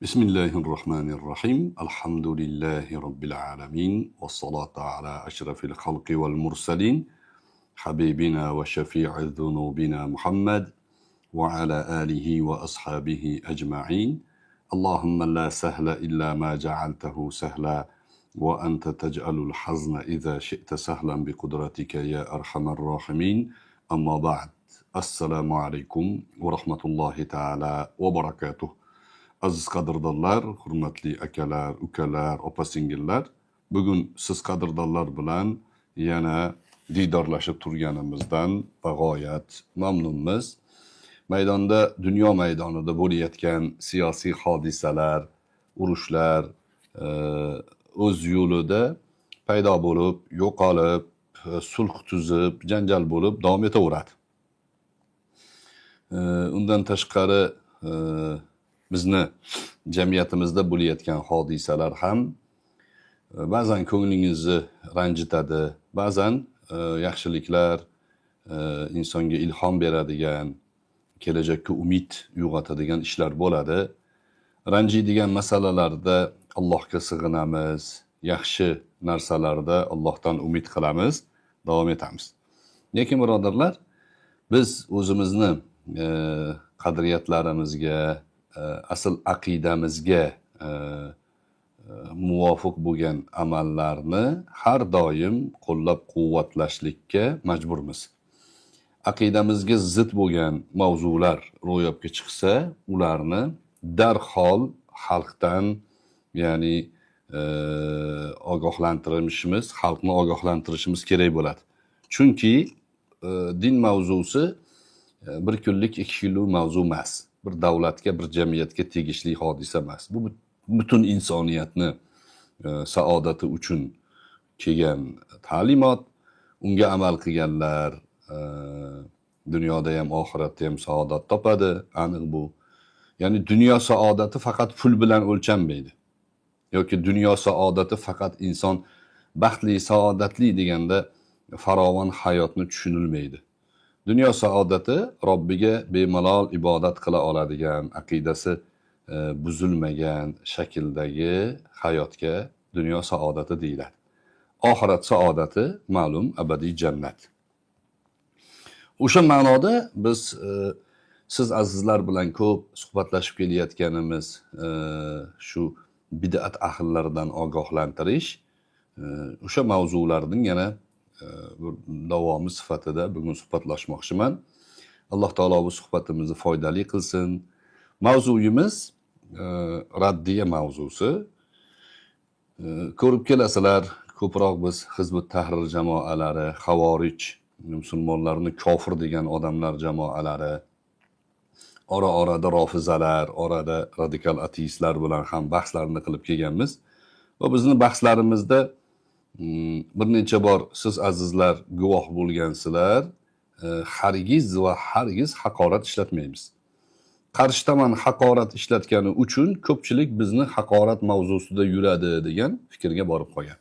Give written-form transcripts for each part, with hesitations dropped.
بسم الله الرحمن الرحيم، الحمد لله رب العالمين، والصلاة على أشرف الخلق والمرسلين، حبيبنا وشفيع ذنوبنا محمد وعلى آله وأصحابه أجمعين. اللهم لا سهل إلا ما جعلته سهلا، وأنت تجعل الحزن إذا شئت سهلا بقدرتك يا أرحم الراحمين. أما بعد، السلام عليكم ورحمة الله تعالى وبركاته. Aziz qadrdonlar, hurmatli akalar, ukalar, opa singillar, bugun siz qadrdonlar bilan yana diydorlashib turganimizdan bag'oyat mamnunmiz. Maydonda, dunyo maydonida bo'layotgan siyosiy hodisalar, urushlar o'z yo'lida paydo bo'lib, yo'qolib, sulh tuzib, janjal bo'lib davom etaveradi. Undan tashqari bizni jamiyatimizda bo'layotgan hodisalar ham ba'zan ko'nglingizni ranjitadi, ba'zan yaxshiliklar, insonga ilhom beradigan, kelajakka umid uyg'otadigan ishlar bo'ladi. Ranjiydigan masalalarda Allohga sig'inamiz, yaxshi narsalarda Allohdan umid qilamiz, davom etamiz. Lekin birodarlar, biz o'zimizni qadriyatlarimizga, asl aqidamizga muvofiq bo'lgan amallarni har doim qo'llab-quvvatlashlikka majburmiz. Aqidamizga zid bo'lgan mavzular ro'yobga chiqsa, ularni darhol xalqdan, ya'ni ogohlantirishimiz, xalqni ogohlantirishimiz kerak bo'ladi. Chunki din mavzusi bir kunlik, ikki kunlik mavzu emas. Bir davlatga, bir jamiyatga tegishli hodisa emas. Bu butun insoniyatni saodati uchun kelgan ta'limot. Unga amal qilganlar dunyoda ham, oxiratda ham saodat topadi, aniq bu. Ya'ni dunyo saodati faqat pul bilan o'lchanmaydi. Yoki dunyo saodati faqat inson baxtli, saodatli deganda farovon hayotni tushunilmaydi. Dunyo saodati Robbiga bemalol ibodat qila oladigan, aqidasi buzilmagan shakldagi hayotga dunyo saodati deyiladi. Oxirat saodati ma'lum, abadiy jannat. O'sha ma'noda biz siz azizlar bilan ko'p suhbatlashib kelayotganimiz shu bid'at ahllaridan ogohlantirish, o'sha mavzularning yana bir davomi sifatida bugun suhbatlashmoqchiman. Alloh taolo bu suhbatimizni foydali qilsin. Mavzuyimiz raddiya mavzusi. Ko'rib kelasizlar, ko'proq biz Hizbut Tahrir jamoalari, Xavorij, musulmonlarni kofir degan odamlar jamoalari, ora-orada rofizalar, orada radikal ateistlar bilan ham bahslarni qilib kelganmiz. Va bizni bahslarimizda bir necha bor siz azizlar guvoh bo'lgansizlar, hargiz va hargiz haqorat ishlatmaymiz. Qarshi tomon haqorat ishlatgani uchun ko'pchilik bizni haqorat mavzusida yuradi degan fikrga borib qolgan.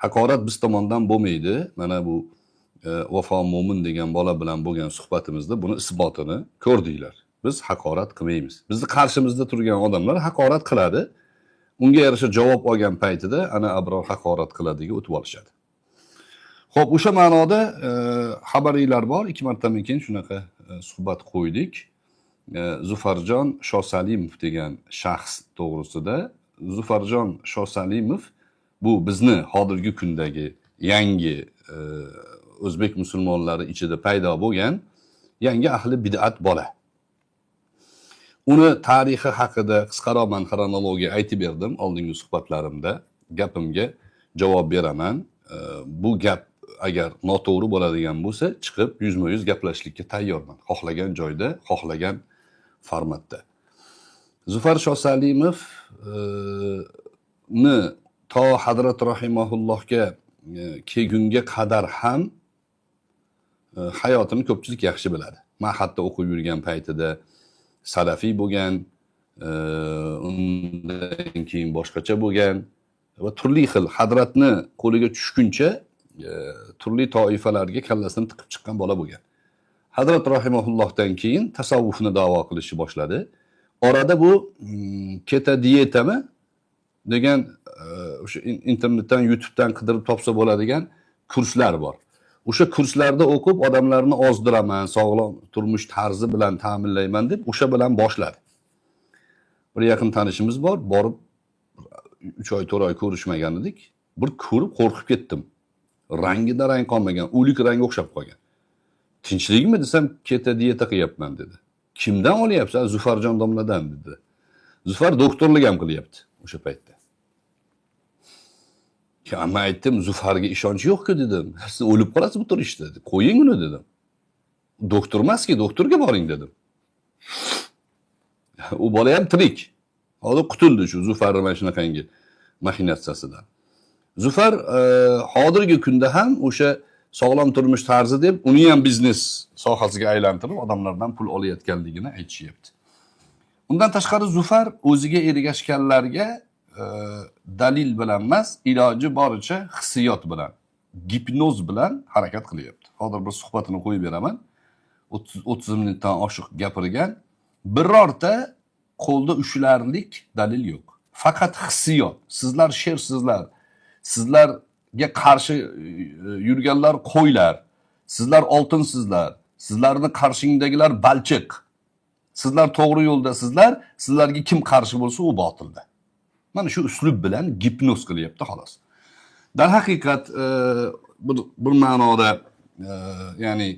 Haqorat biz tomondan bo'lmaydi. Mana bu Vafo Mo'min degan bola bilan bo'lgan suhbatimizda buni isbotini ko'rdinglar. Biz haqorat qilmaymiz. Bizni qarshimizda turgan odamlar haqorat qiladi. Unga yarasha javob olgan paytida ana Abror haqorat qiladiga o'tib olishadi. Xo'p, o'sha ma'noda xabaringlar bor, ikki martadan keyin shunaqa suhbat qo'ydik. Zufarjon Shosalimov degan shaxs to'g'risida. Zufarjon Shosalimov bu bizni hozirgi kundagi yangi o'zbek musulmonlari ichida paydo bo'lgan yangi ahli bid'at bola. Uni tarixi haqida qisqaroq man xronologiya aytib berdim oldingi suhbatlarimda. Gapimga javob beraman. Bu gap agar noto'g'ri bo'ladigan bo'lsa, chiqib yuzma-yuz gaplashishlikka tayyorman. Xohlagan joyda, xohlagan formatda. Zufar Shosalimov ni to Hazrat rahimahullohga kelgunga qadar ham hayotini ko'pchilik yaxshi biladi. Ma'hadda o'qib yurgan paytida salafiy bo'lgan, undan keyin boshqacha bo'lgan va turli xil Hazratni qo'liga tushguncha turli toifalarga kallasini tiqib chiqqan bola bo'lgan. Hazrat rahimahullohdan keyin tasavvufni da'vo qilishni boshladi. Orada bu keto diyetami degan o'sha internetdan, YouTube'dan qidirib topsa bo'ladigan kurslar bor. O'sha kurslarda o'qib odamlarni ozdiraman, sog'lom turmush tarzi bilan ta'minlayman deb o'sha bilan boshladi. Bir yaqin tanishimiz bor, borib 3 oy, 4 oy ko'rishmagan edik. Bir ko'rib qo'rqib ketdim. Rangida rang qolmagan, o'lik rangga o'xshab qolgan. Tinchlikmi desam, keto diyeta qilyapman dedi. Kimdan olyapsan? Zufarjon domladan dedi. Zufar doktorlik ham qilyapti o'sha paytda. Ya, men aytdim, Zufarga ishonch yo'q-ku dedim. Siz o'lib qolasiz bu turishda dedi. Qo'ying uni dedim. Doktor emaski, doktorga boring dedim. U bola ham tirik. Hozir qutuldi shu Zufarning mana shunaqangi maxinatsiyasidan. Zufar hozirgi kunda ham o'sha sog'lom turmush tarzi deb uni ham biznes sohasiga aylantirib odamlardan pul olayotganligini aytishyapti. Undan tashqari Zufar o'ziga ergashganlarga dalil bilan emas, iloji boricha hissiyot bilan, gipnoz bilan harakat qilyapti. Hozir bir suhbatini qo'yib beraman. 30 minutdan oshiq gapirgan. Birorta qo'lda ushlarlik dalil yo'q. Faqat hissiyot. Sizlar shersizlar. Sizlarga qarshi yurganlar qo'ylar. Sizlar oltinsizlar. Sizlarni qarshingdagilar balchiq. Sizlar to'g'ri yo'ldasizlar. Sizlarga kim qarshi bo'lsa u botilda. Mana shu uslub bilan gipnoz qilyapti xolos. Darhaqiqat bir ma'noda ya'ni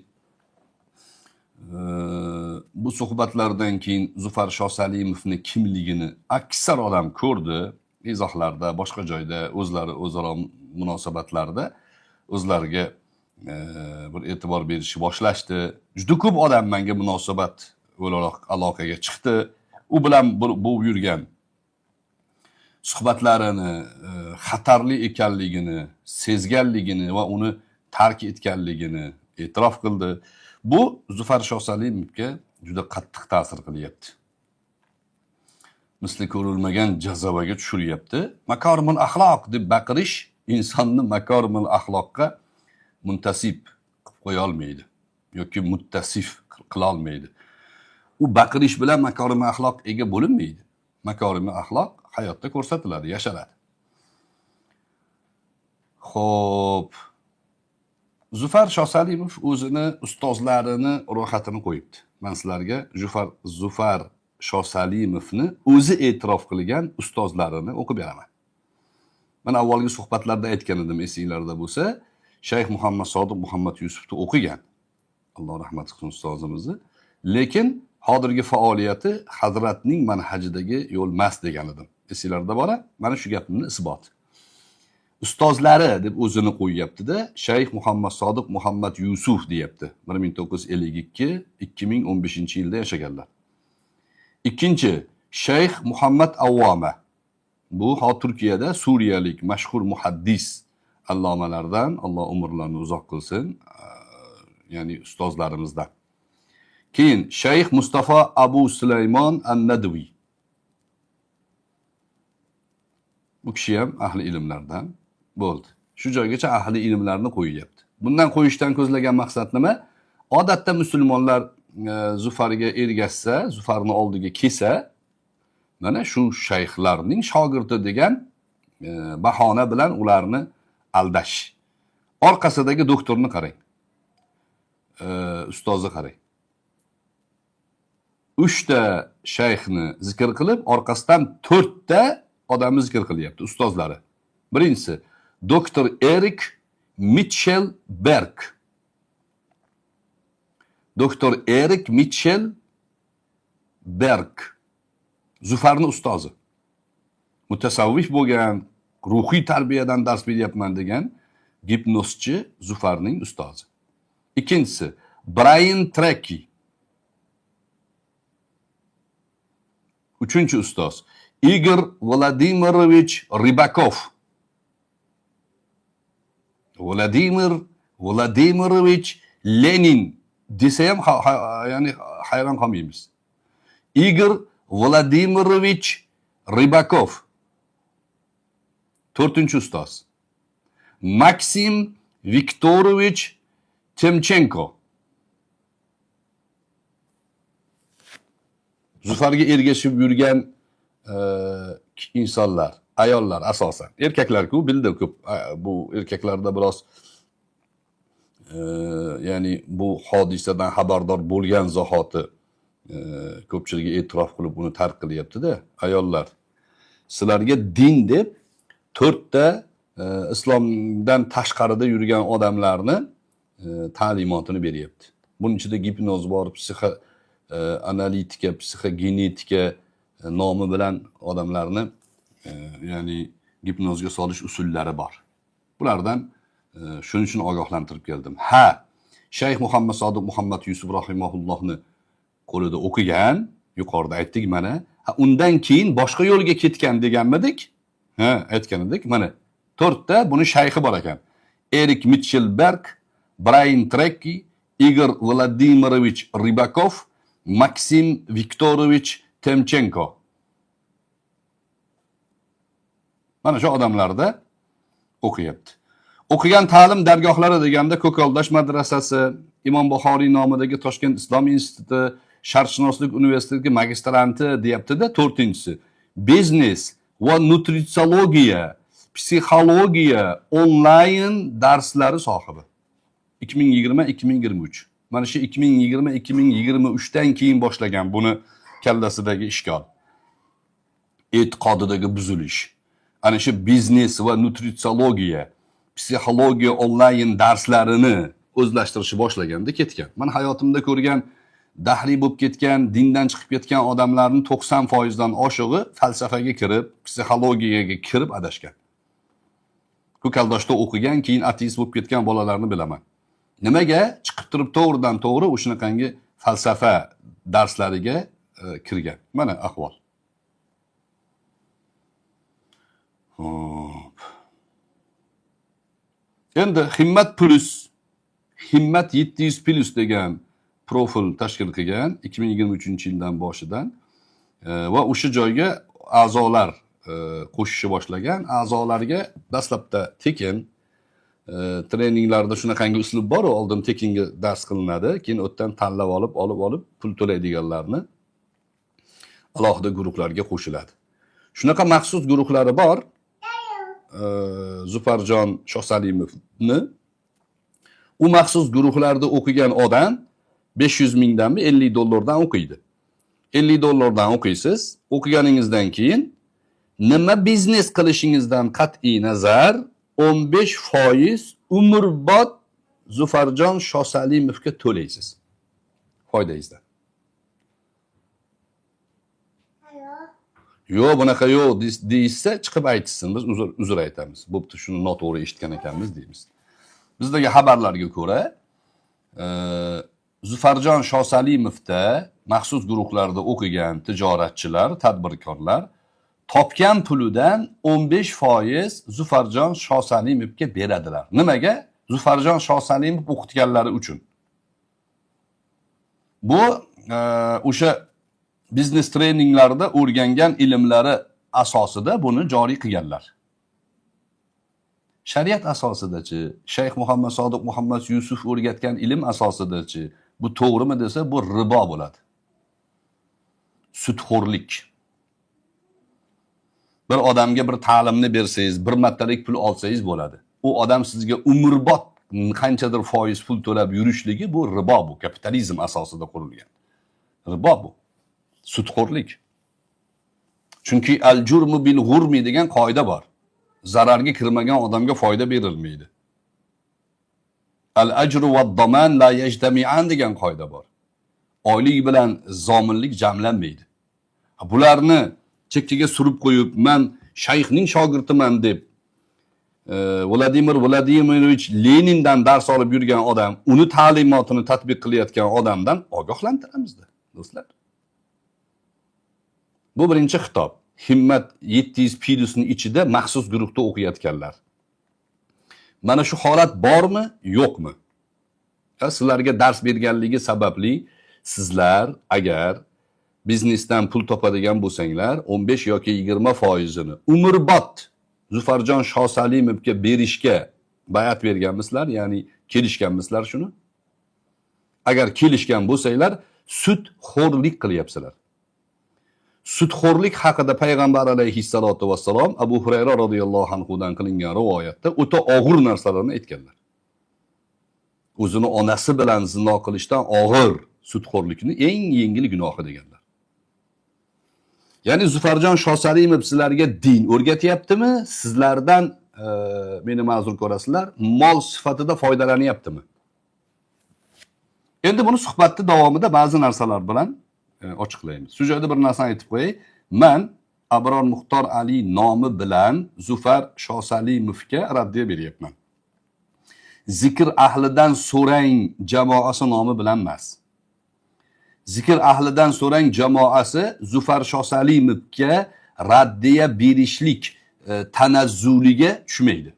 bu suhbatlardan keyin Zufar Shosalimovni kimligini aksar odam ko'rdi. Izohlarda, boshqa joyda, o'zlari o'zaro munosabatlarda o'zlariga bir e'tibor berishni boshlashdi. Juda ko'p odam menga munosabat o'laroq aloqaga chiqdi. U bilan bu yurgan suhbatlarini xatarli ekanligini sezganligini va uni tark etganligini e'tirof qildi. Bu Zufar Shosalimovga juda qattiq ta'sir qilyapti. Misli ko'rilmagan jazavaga tushiryapti. Makorimul axloq deb baqirish insonni makorimul axloqqa muntasib qilib qo'ya olmaydi yoki muttasif qila olmaydi. U baqirish bilan makorimul axloq ega bo'linmaydi. Makorimul axloq hayotda ko'rsatiladi, yashaladi. Xo'p. Zufar Shosalimov o'zini ustozlarini ro'yxatini qo'yibdi. Men sizlarga Zufar Shosalimovni o'zi e'tirof qilgan ustozlarini o'qib beraman. Men avvalgi suhbatlarda aytgan edim, esinglarda bo'lsa, Shayx Muhammad Sodiq Muhammad Yusufni o'qigan. Alloh rahmat qilsin ustozimizni. Lekin hozirgi faoliyati hazratning manhajidagi yo'l emas degan edim. Esinglarda bor-a? Mana shu gapimni isboti. Ustozlari deb o'zini qo'yyapti-da, Shayx Muhammad Sodiq Muhammad Yusuf deyapti. 1952-2015 yilda yashaganlar. Ikkinchi, Shayx Muhammad Avvoma. Bu hozir Turkiyada suriyalik mashhur muhaddis allomalardan, Alloh umrlarini uzoq qilsin, ya'ni ustozlarimizdan. Keyin Shayx Mustafa Abu Sulaymon An-Nadviy. Bu kishi ham ahli ilmlardan bo'ldi. Shu joygacha ahli ilmlarni qo'yyapti. Bundan qo'yishdan ko'zlagan maqsad nima? Odatda musulmonlar Zufarga ergashsa, Zufarni oldiga kelsa, mana shu shayxlarning shogirdi degan bahona bilan ularni aldash. Orqasidagi doktorni qarang. Ustozni qarang. 3 ta shayxni zikr qilib, orqasidan 4 ta odamni zikr qilyapti, ustozlari. Birinchisi doktor Erik Mitchell Berg. Doktor Erik Mitchell Berg. Zufarni ustozi. Mutasavvif bo'lgan, ruhiy tarbiyadan dars beryapman degan gipnozchi Zufarning ustozi. Ikkinchisi Brian Tracy. Uchinchi ustoz Igor Vladimirovich Rybakov. Vladimir Vladimirovich Lenin desa ham ya'ni hayron qolmaymiz. Igor Vladimirovich Rybakov. To'rtinchi ustoz Maksim Viktorovich Temchenko. Zufarga ergashib yurgan insonlar, ayollar asosan. Erkaklar-ku bildi ko'p, bu erkaklarda biroz ya'ni bu hodisadan xabardor bo'lgan zahoti ko'pchiligi e'tirof qilib uni tark qilyapti-da. Ayollar, sizlarga din deb to'rtta islomdan tashqarida yurgan odamlarni ta'limotini beryapti. Buning ichida gipnoz bor, psixoanalitika, psixogenetika nomi bilan odamlarni ya'ni gipnozga solish usullari bor. Bulardan shuning uchun ogohlantirib keldim. Ha, Shayx Muhammad Sodiq Muhammad Yusuf rahimahullohni qo'lida o'qigan, yuqorida aytdik mana. Ha, undan keyin boshqa yo'lga ketgan deganmidik? Ha, aytgan edik. Mana to'rtta buni shayxi bor ekan. Erik Mitchelberg, Brayan Treki, Igor Vladimirovich Rybakov, Maksim Viktorovich Temchenko. Mana shu odamlarda o'qiyapti. O'qigan ta'lim dargohlari deganda Ko'kaldosh madrasasi, Imom Buxoriy nomidagi Toshkent Islom instituti, Sharqshunoslik universiteti magistranti deyapti-da, to'rtinchisi. Biznes va nutritsologiya, psixologiya onlayn darslari sohibi. 2020-2023. Mana shu 2020-2023 dan keyin boshlagan buni kallasidagi ishkol. E'tiqodidagi buzilish. Ana shu biznes va nutritsologiya, psixologiya onlayn darslarini o'zlashtirishni boshlaganda ketgan. Men hayotimda ko'rgan dahriy bo'lib ketgan, dindan chiqib ketgan odamlarning 90% dan oshig'i falsafaga kirib, psixologiyaga kirib adashgan. Ko'kaldoshda o'qigan, keyin ateist bo'lib ketgan bolalarni bilaman. Nimaga chiqib turib to'g'ridan to'g'ri o'shanaqangi falsafa darslariga kirgan. Mana ahvol. Hop. Endi Himmat Plus, Himmat 700 Plus degan profil tashkil qilgan 2023-yildan boshidan va o'sha joyga a'zolar qo'shishni boshlagan. A'zolarga dastlabda tekin treninglarda shunaqangi uslub bor, oldin tekinga dars qilinadi, keyin u yerdan tanlab olib, olib pul to'laydiganlarni alohida guruhlarga qo'shiladi. Shunaqa maxsus guruhlari bor. Zufarjon Shohsalimovni u maxsus guruhlarda o'qigan odam 500 mingdanmi 50 dollardan o'qiydi. 50 dollardan o'qiysiz, o'qiganingizdan keyin nima biznes qilishingizdan qat'iy nazar 15% umrbod Zufarjon Shohsalimovga to'laysiz foydangizdan. Yo'q, bunaqa yo'q deyishsa chiqib aytishsin, biz uzr aytamiz. Bo'pti, shuni noto'g'ri eshitgan ekanmiz deymiz. Bizdagi xabarlarga ko'ra, Zufarjon Shohsalimovda maxsus guruhlarda o'qigan tijoratchilar, tadbirkorlar topgan pulidan 15% Zufarjon Shohsalimovga beradilar. Nimaga? Zufarjon Shohsalimov o'qitganlari uchun. Bu o'sha biznes treninglarda o'rgangan ilmlari asosida buni joriy qilganlar. Shariat asosidachi, Shayx Muhammad Sodiq Muhammad Yusuf o'rgatgan ilm asosidachi, bu to'g'rimi desa, bu ribo bo'ladi. Sudxo'rlik. Bir odamga bir ta'limni bersangiz, bir martalik pul olsangiz bo'ladi. U odam sizga umrbod qanchadir foiz pul to'lab yurishligi bu ribo, bu kapitalizm asosida qurilgan. Ribo bu. Sudxo'rlik. Chunki al-jurmu bil g'urmi degan qoida bor. Zararga kirmagan odamga foyda berilmaydi. Al-ajru va-daman la yajtami'an degan qoida bor. Oylik bilan zominlik jamlanmaydi. Bularni chekkaga surib qo'yib, men shayxning shogirdiman deb Vladimir Vladimirovich Lenindan dars olib yurgan odam, uni ta'limotini tatbiq qilayotgan odamdan ogohlantiramizda, do'stlar. Bu birinchi xitob. Himmat 700 plusning ichida maxsus guruhda o'qiyotganlar. Mana shu holat bormi, yo'qmi? Sizlarga dars berganligi sababli sizlar agar biznesdan pul topadigan bo'lsanglar, 15 yoki 20%ini umrbod Zufarjon Shohsalimovga berishga bayat berganmisizlar, ya'ni kelishganmisizlar shuni? Agar kelishgan bo'lsanglar, sudxo'rlik qilyapsizlar. Sudxo'rlik haqida payg'ambar alayhissalotu vassalom Abu Hurayra roziyallohu anhudan qilingan rivoyatda o'ta og'ir narsalarni aytganlar. O'zini onasi bilan zino qilishdan og'ir sudxo'rlikni eng yengil gunohi deganlar. Ya'ni Zufarjon Shosalimov sizlarga din o'rgatyaptimi? Sizlardan meni ma'zur ko'rasizlar, mol sifatida foydalanyaptimi? Endi buni suhbatni davomida ba'zi narsalar bilan ochiqlaymiz. Shu joyda bir narsani aytib qo'yay. Man Abror Muxtor Ali nomi bilan Zufar Shosalimovga raddiya beryapman. Zikr ahlidan so'rang jamoasi nomi bilan emas. Zikr ahlidan so'rang jamoasi Zufar Shosalimovga raddiya berishlik tanazzuliga tushmaydi.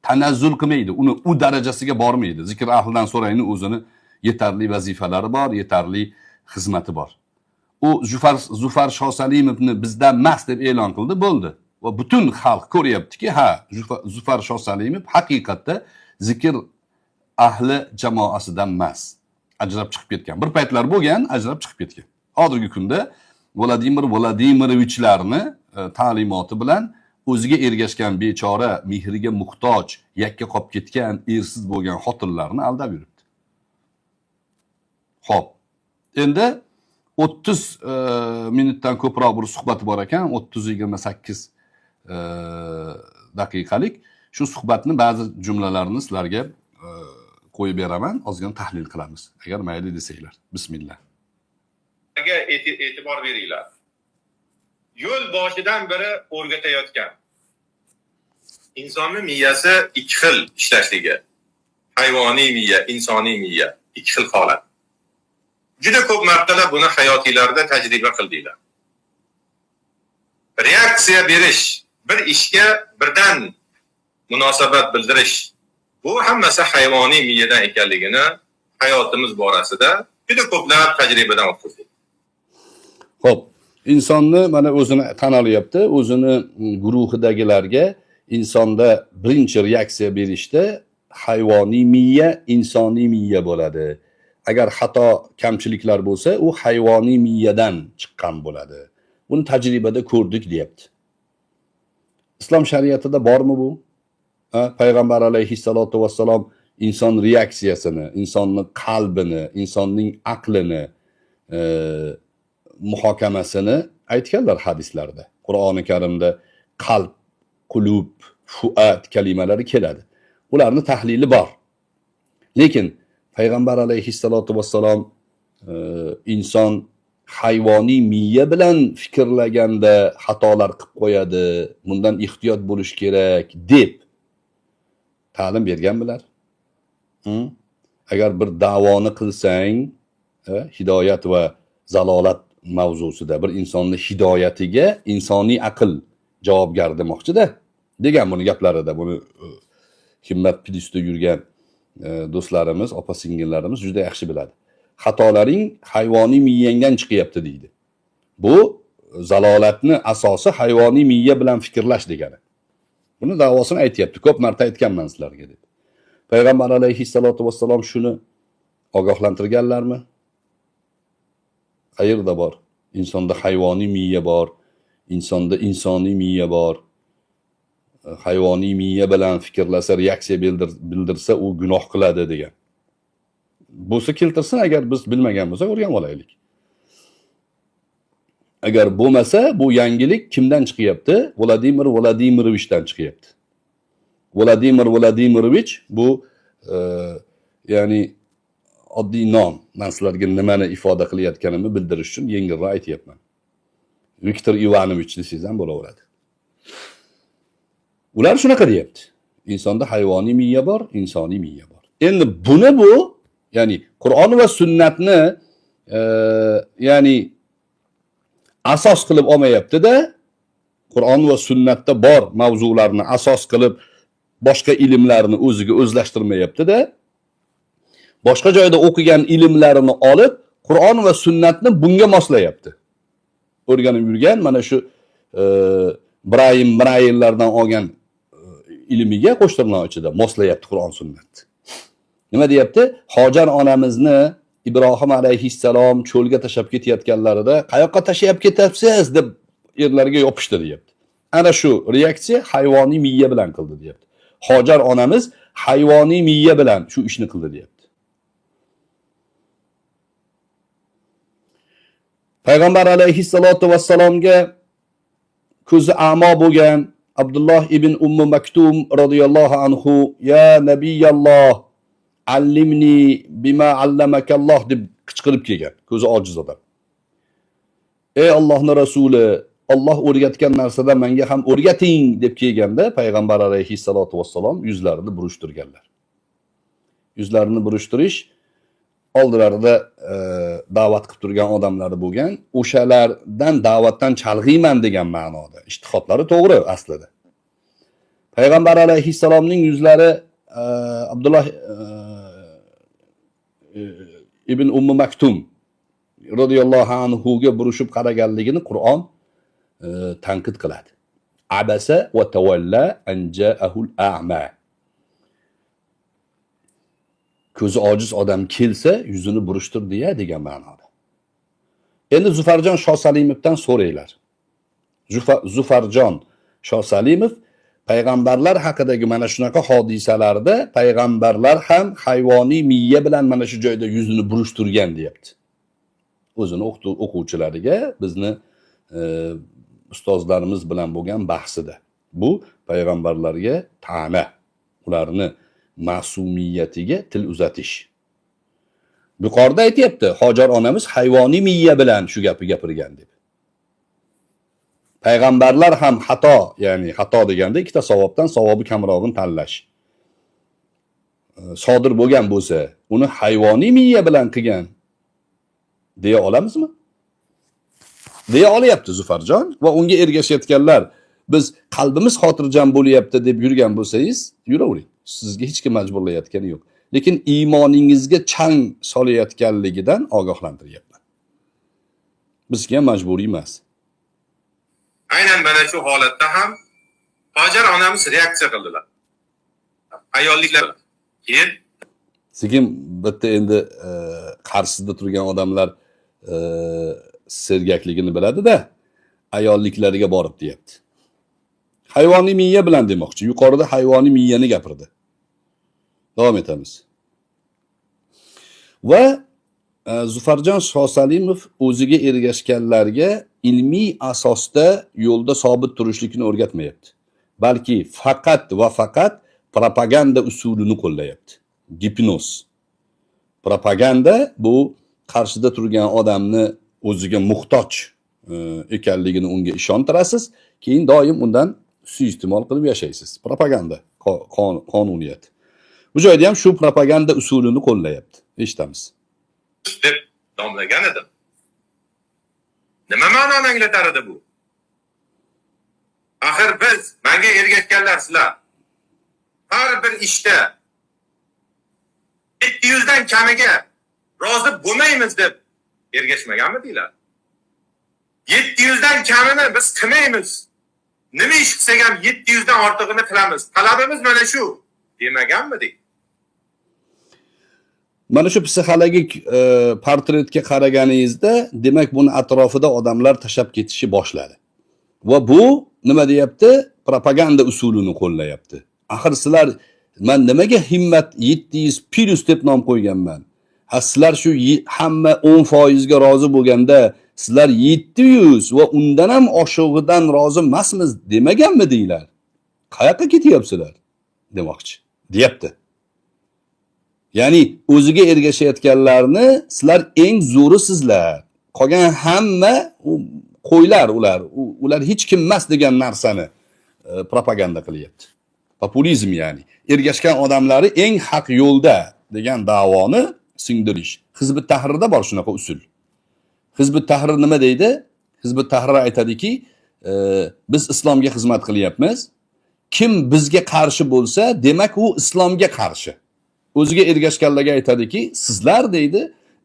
Tanazzul qilmaydi, uni u darajasiga bormaydi. Zikr ahlidan so'rangni o'zini yetarli vazifalari bor, yetarli xizmati bor. U Zufar Shosalimovni bizdan emas deb e'lon qildi, bo'ldi. Va butun xalq ko'ryaptiki, ha, Zufar Shosalimov haqiqatda zikr ahli jamoasidan emas. Ajrab chiqib ketgan. Bir paytlar bo'lgan, ajrab chiqib ketgan. Hozirgi kunda Vladimir Vladimirovichlarni ta'limoti bilan o'ziga ergashgan bechora, mehriga muhtoj, yakka qolib ketgan, ersiz bo'lgan xotinlarni aldab yuribdi. Xo'p. Endi 30 minutdan ko'proq bir suhbat bor ekan, 30-28 daqiqalik. Shu suhbatni ba'zi jumlalarini sizlarga qo'yib beraman, ozgina tahlil qilamiz. Agar mayli desanglar. Bismillah. E'tibor beringlar. Yo'l boshidan biri o'rgatayotgan. Insonni miyasi ikki xil ishlashligi. Hayvoniy miya, insoniy miya, ikki xil holat. Juda ko'p martalar buni hayotinglarda tajriba qildinglar. Reaksiya berish, bir ishga birdan munosabat bildirish, bu hammasi hayvoniy miyadan ekanligini hayotimiz borasida juda ko'plab tajribadan o'tkazdik. Xo'p, insonni mana o'zini tan olyapti, o'zini guruhidagilarga insonda birinchi reaksiya berishda hayvoniy miya, insoniy miya bo'ladi. Agar xato kamchiliklar bo'lsa, u hayvoniy miyadan chiqqan bo'ladi. Buni tajribada ko'rdik deyapti. Islom shariatida bormi bu? Ha, payg'ambar alayhissalotu vassalom inson reaksiyasini, insonni qalbini, insonning aqlini muhokamasini aytganlar hadislarda. Qur'oni Karimda qalb, qulub, fuat kalimalari keladi. Ularni tahlili bor. Lekin payg'ambar alayhissalotu vassalom inson hayvoniy miya bilan fikrlaganda xatolar qilib qo'yadi, bundan ehtiyot bo'lish kerak deb ta'lim berganmilar? Agar bir da'voni qilsang, hidoyat va zalolat mavzusida bir insonni hidoyatiga insoniy aql javobgar demoqchida degan buni gaplarida buni Himmat Plusda yurgan do'stlarimiz, opa singillarimiz juda yaxshi biladi. Xatolaring hayvoniy miyangdan chiqyapti deydi. Bu zalolatni asosi hayvoniy miya bilan fikrlash degani. Buni da'vosini aytyapti. Ko'p marta aytganman sizlarga deb. Payg'ambar alayhissalotu vassalom shuni ogohlantirganlarmi? Qayerda bor? Insonda hayvoniy miya bor, insonda insoniy miya bor. Hayvoniy miya bilan fikrlasa, reaksiya bildirsa, u gunoh qiladi degan. Bo'lsa keltirsin, agar biz bilmagan bo'lsak, o'rganib olaylik. Agar bo'lmasa, bu yangilik kimdan chiqyapti? Vladimir Vladimirovichdan chiqyapti. Vladimir Vladimirovich bu ya'ni oddiy nom. Men sizlarga nimani ifoda qilayotganimni bildirish uchun yengilroq aytyapman. Viktor Ivanovich desangiz ham bo'laveradi. Ular shunaqa deyapti. Insonda hayvoniy miya bor, insoniy miya bor. Endi buni bu, ya'ni Qur'on va sunnatni ya'ni asos qilib olmayapti-da, Qur'on va sunnatda bor mavzularni asos qilib boshqa ilmlarni o'ziga o'zlashtirmayapti-da, boshqa joyda o'qigan ilmlarini olib, Qur'on va sunnatni bunga moslayapti. O'rganib yurgan mana shu Brayim Brayinlardan olgan ilmiga qo'shtirnoq ichida moslayapti Qur'on sunnatni. Nima deyapti? Hojar onamizni Ibrohim alayhissalom cho'lga tashlab ketayotganlarida qayoqqa tashlab ketyapsiz deb erlariga yopishdi deyapti. Ana shu reaksiya hayvoniy miya bilan qildi deyapti. Hojar onamiz hayvoniy miya bilan shu ishni qildi deyapti. Payg'ambar alayhissalotu vassalomga ko'zi a'mo bo'lgan Abdulloh ibn Ummu Maktum radhiyallohu anhu ya nabiyalloh allimni bima allamakalloh deb qichqirib kelgan. Ko'zi ojiz odam. Ey Allohning rasuli, Alloh o'rgatgan narsadan menga ham o'rgating deb kelganda payg'ambar alayhissalotu vassalom yuzlarini burishtirganlar. Yuzlarini burishtirish oldilarida da'vat qilib turgan odamlari bo'lgan, o'shalardan da'vatdan chalg'iyman degan ma'noda. Ijtihodlari to'g'ri aslida. Payg'ambar alayhissalomning yuzlari Abdulloh ibn Ummu Maktum radhiyallohu anhu ga burishib qaraganligini Qur'on tanqid qiladi. Abasa va tawalla an ja'ahul a'ma. Ko'zi ojiz odam kelsa yuzini burishtirdi ya degan ma'noda. Endi Zufarjon Shosalimovdan so'ranglar. Zufarjon Shosalimov payg'ambarlar haqidagi mana shunaqa hodisalarda payg'ambarlar ham hayvoniy miya bilan mana shu joyda yuzini burishtirgan deyapti. O'zini o'quvchilariga bizni ustozlarimiz bilan bo'lgan bahsida. Bu payg'ambarlarga ta'na, ularni ma'sumiyatiga til uzatish. Yuqorida aytyapti, Hojar onamiz hayvoniy miya bilan shu gapni gapirgan deb. Payg'ambarlar ham xato, ya'ni xato deganda ikkita savobdan savobi kamrog'ini tanlash sodir bo'lgan bo'lsa, uni hayvoniy miya bilan qilgan deya olamizmi? Deya olyapti Zufarjon va unga ergashayotganlar biz qalbimiz xotirjam bo'lyapti deb yurgan bo'lsangiz, yuravering. Sizga hech kim majburlayotgani yo'q. Lekin iymoningizga chang solayotganligidan ogohlantiryapman. Bizga ham majburiy emas. Aynan mana shu holatda ham Hojar onamiz reaksiya qildilar. Ayolliklar keyin sekin bitta endi qarshisida turgan odamlar sergakligini biladi-da, ayolliklariga borib deyapti. Hayvoniy miya bilan demoqchi. Yuqorida hayvoniy miyani gapirdi. Davom etamiz. Va Zufarjon Shosalimov o'ziga ergashganlarga ilmiy asosda yo'lda sobit turishlikni o'rgatmayapti. Balki faqat va faqat propaganda usulini qo'llayapti. Gipnoz. Propaganda bu qarshida turgan odamni o'ziga muhtoj ekanligini unga ishontirasiz, keyin doim undan suiiste'mol qilib yashaysiz. Propaganda qonuniyat. Bu joyda ham shu propaganda usulini qo'llayapti. Eshitamiz. Deb nomlagan edim. Nima ma'noni anglatar edi bu? Axir biz, menga ergashganlar sizlar har bir ishda 700 dan kamiga rozi bo'lmaymiz deb ergashmaganmidinglar? 700 dan kamini biz qilmaymiz. Nima ish qilsak ham 700 dan ortig'ini qilamiz. Talabimiz mana shu demaganmidik? Mana shu psixologik portretga qaraganingizda, demak buni atrofida odamlar tashlab ketishni boshladi. Va bu nima deyapti? Propaganda usulini qo'llayapti. Axir sizlar, men nimaga himmat 700 plus deb nom qo'yganman? Ha, sizlar shu hamma 10% ga rozi bo'lganda, sizlar 700 va undan ham oshig'idan rozi emasmiz demaganmidinglar? Qayoqqa ketyapsizlar? Demoqchi. Deyapti. Ya'ni o'ziga ergashayotganlarni sizlar eng zo'ri sizlar. Qolgan hamma qo'ylar ular. Ular hech kim emas degan narsani propaganda qilyapti. Populizm ya'ni. Ergashgan odamlari eng haq yo'lda degan da'voni singdirish. Hizb Tahrirda bor shunaqa usul. Hizb Tahrir nima deydi? Hizb Tahrir aytadiki, biz islomga xizmat qilyapmiz. Kim bizga qarshi bo'lsa, demak u islomga qarshi. O'ziga ergashganlarga aytadiki, sizlar deydi,